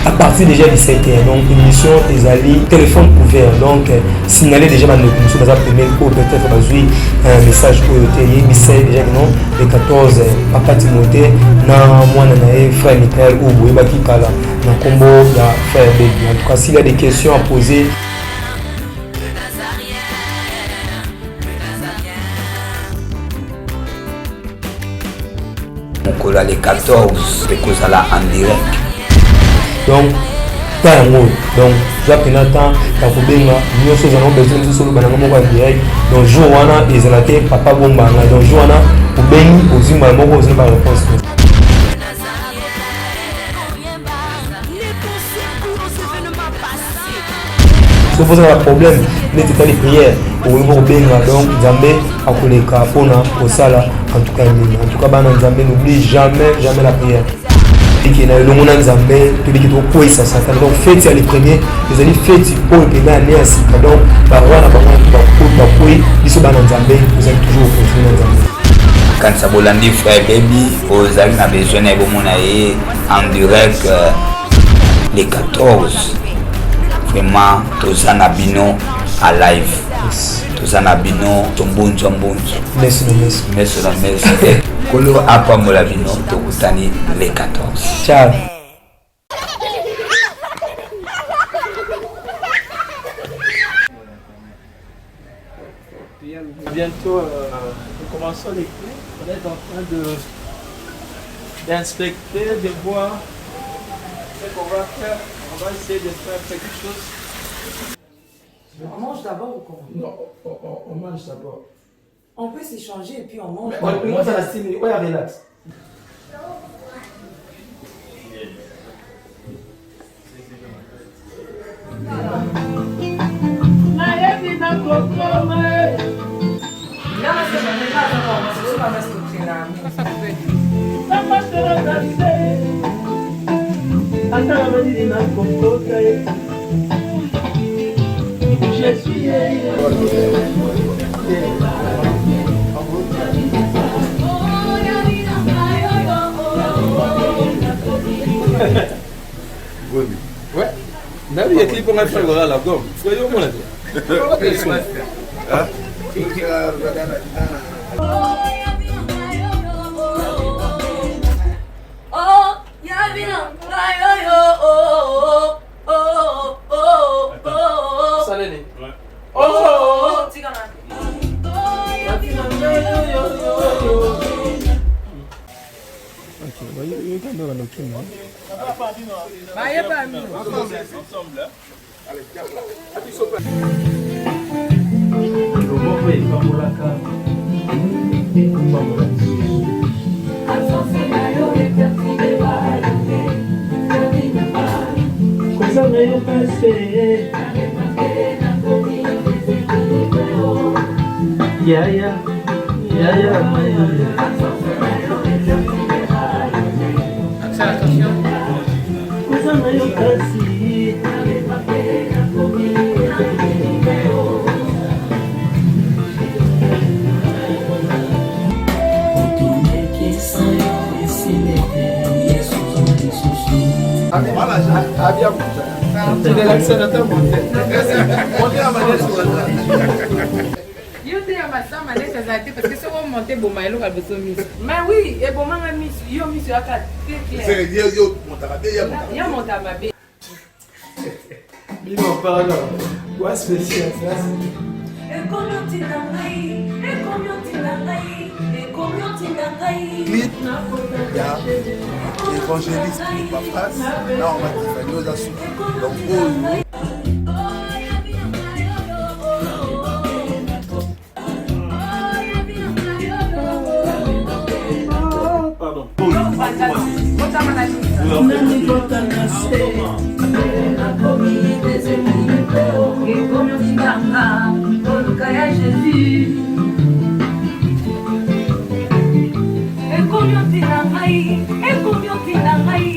À partir déjà 17 heures, donc émission ezali téléphone ouvert. Donc signaler déjà bandeko mosusu baza pembeni oyo peut-être bazwi message oyo te, yebisa ye déjà que non, le 14, papa Timothée na mwana na ye frère Michael oyo boyebaki kala na nkombo ya frère Baby. En tout cas, s'il y a des questions à poser. Mokolo ya le 14 ekozala en direct. Donc temps yango oyo, donc zwa mpena temps ya kobenga nyonso ozala besoin mosusu oloba nanga moko ya direct. Donc jour wana ezala te papa bomba ngai. Donc jour wana obengi, ozwi mbala moko, ozwi ba réponse. Soki oza na problème neti etali prière, okoki mpo kobenga. Donc Nzambe akoleka mpona kosala. En tout cas nini, en tout cas bana Nzambe, n'oublie jamais, jamais la prière. Tobiki na elongo na Nzambe, tobiki tokweyisa Satan. Donc feti ya le premier ezali feti oyo mpenza ya ne ya sika. Donc baroi na bango bakwei, biso bana Nzambe tozali toujours kocontinue na Nzambe. Kanisa bolandi frère Baby, ozali na besoin na ye, bomona ye en direct le 14. Vraiment toza na bino a live, toza na bino tombunzu mbunzu. Meso na meso. Meso na meso. Kolo apambola bino, tokutani le 14. Ciao. Bientôt, nous commençons les clés. On est en train de d'inspecter, de voir ce qu'on va faire. On va essayer de faire quelque chose. On mange d'abord ou comment? Non, on mange d'abord. On peut s'échanger et puis on mange. Moi, ça la 6 minutes. Ouais, relax. Nayebi nakokoma. Là, c'est ma mère, Napasolaka se ata na malili nakokota ye. Je suis. Ouais. Nabi ya clip nga frère la gomme. Frère yo mona te. Hein? Oh, yabina, ayo, yo, oh, oh, oh, oh, oh. Salene. Ouais. Oh, oh, oh. Oh, yabina, ayo, yo, yo, yo. Ok, yoka ndo bandokima. Bayeba mino. Ensemble. Loboko epambolaka ekopambola lisusu. Kozanga yo pase. Yaya, yaya. Kozanga yo kasi. Yo te ya masama neti azala te, parce que soki omonte eboma eloko ya liboso miso. Mais oui, ebomanga miso, yo miso yaka te clair. Yo montaka mabe. Bino pardon. Wa spécial ça. Ekomi otinda ngai, ekomi otinda ngai, ekomi otinda ngai. Clip ya évangéliste Epafras na Mama Tifani oza suki. Donc oyo. Pardon. Nakomi déséquilibré, ekomi otindanga koluka ya Jésus. Ekomi otinda ngai, ekomi otinda ngai,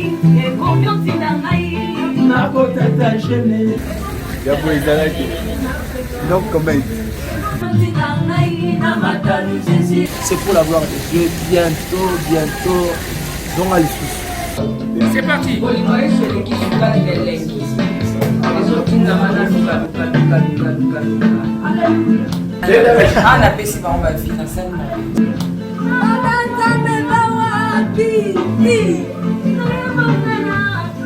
ekomi otinda ngai. Nakotata gene. Ya boye ezalaki no comment. Otinda ngai na matanu Jésus. C'est pour la gloire de Dieu. Bientôt, bientôt. Zonga lisusu. C'est parti. Bolingo yesu eleki sukali na elengi ezotindama na luka luka luka luka luka luka awa napesi bango bavi nasali mabe.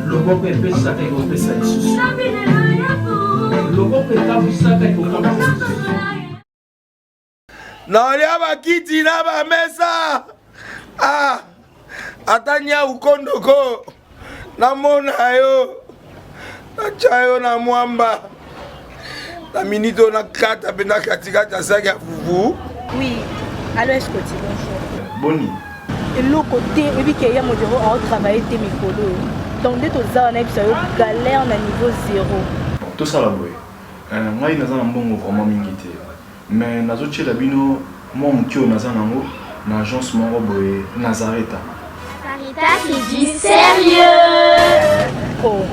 Loboko epesaka ekopesa lisusu, loboko etambwisaka ekotambwisa lisusu. Nalia bakiti na bamesa, ah, ata nyau kondoko namona yo, natya yo na mwamba na minute oyo nakata mpe na katikati ya saki ya fufu. Oui, allo Escoti, bonjour. Boni? Eloko te, oyebi ke ya modero aotravaille te mikolo oyo. Donc nde toza wana yebisa yo galère na niveau zero. Bon, tosala boye. Euh, ngai naza na mbongo vraiment mingi te. Mais nazo tiela bino mwa moke oyo naza nango na agence moko boye Nazareta. Sarita c'est du sérieux. Oh.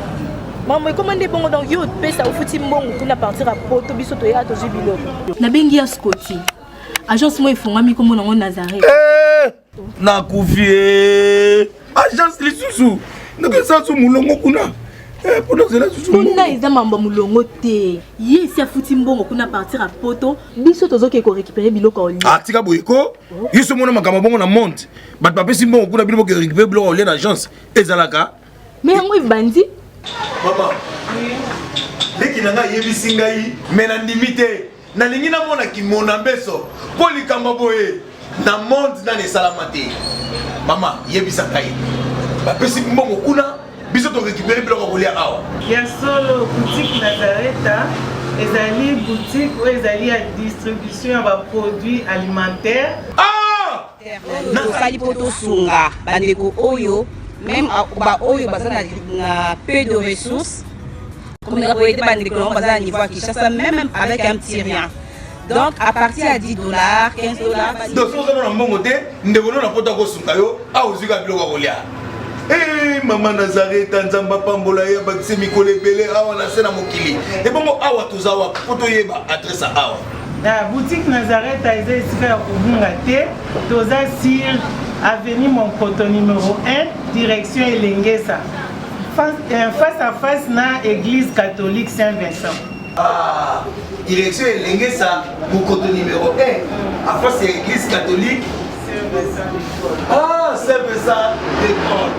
Maman, ekoma nde bongo donc yo opesa ofuti mbongo kuna partir ya poto biso toya tozwi biloko. Nabengi ya Scotty. Agence moko efongwami kombo nango Nazareth. Eh, nakufi eh. Agence lisusu ndenge esasu molongo kuna eh, mpona ozela susu kuna eza mambo ya molongo te ye esi afuti mbongo kuna partir ya poto biso tozokende korécupere biloko ya olia. Ah, tika boye ko yo so omona makambo bongo na monde bato bapesi mbongo kuna bino boke récupere biloko ya olia na agence ezalaka. Me yango ebandi. Mama leki na ngai ayebisi ngai me nandimi te, nalingi namona kimona mbeso mpo likambo boye na monde nani esalama te. Mama yebisa ngai, bapesi mbongo kuna biso torécupere biloko ya kolia awa. Ya solo, boutique Nazareta ezali boutique oyo ezali ya distribution ya ba produits alimentaires. Ah! Tosali mpo tosunga bandeko oyo meme baoyo baza na peu de ressources, komeka koyede bandeko nango baza na niveau ya Kinshasa meme avec un petit rien. Donc à partir ya 10 $, 15 $. Donc soki oza na mbongo te, ndeko no na poto akosunga yo awa ozwi kaka biloko ya kolia. Hey, mama Nazareta, Nzambe apambola ye, abakisi mikolo ebele awa na se na mokili. Ebongo awa toza wapi mpo toyeba adresse ya awa? Na boutique Nazareta eza esika ya kobunga te, toza sur avenue Monkoto numéro 1 direction Elengesa, face à face na église catholique Saint-Vincent. Ah, direction Elengesa, Mokoto numéro 1, à face ya église catholique Ah, Saint-Vincent de Paul.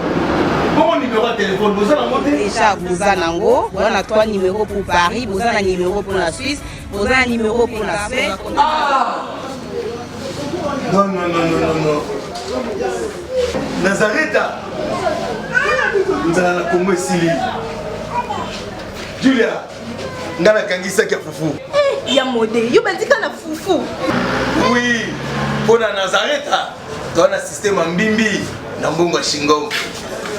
Bongo numéro ya téléphone boza nango te? Déjà boza nango, boza na 3 numéros pour Paris, boza na numéro pour la Suisse, boza na numéro pour la Suède. Ah! Non, non, non, non, non, non. Nazareta. Nzala na Congo esili. Julia, nga nakangisaki ya fufu. Eh, ya mode, yo bandika na fufu. Oui, mpo na Nazareta toza na systeme ya mbimbi na mbongo ya shingom.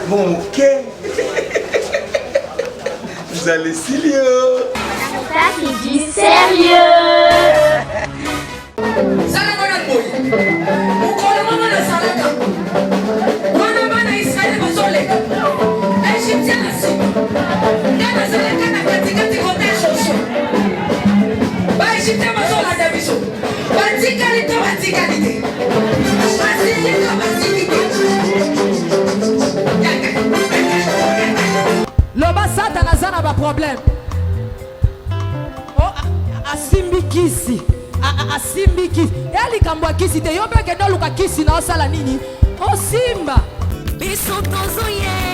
Mbongo moke. Nzala esili yo. Ça c'est du sérieux. Sala bana boye. Mokolo moko nazalaka wana, bana Israele bazoleka Egyptien na nsima, nga nazalaka na katikati kote Josue. Baegyptien bazolanda biso, batikali to batikali te, basili to basili te. Loba satana aza na baproblème. Oh, asimbi kisi, asimbi kisi ya likambo ya kisi te. Yo mpe kende oluka kisi na osala nini osimba. Biso tozoyeba.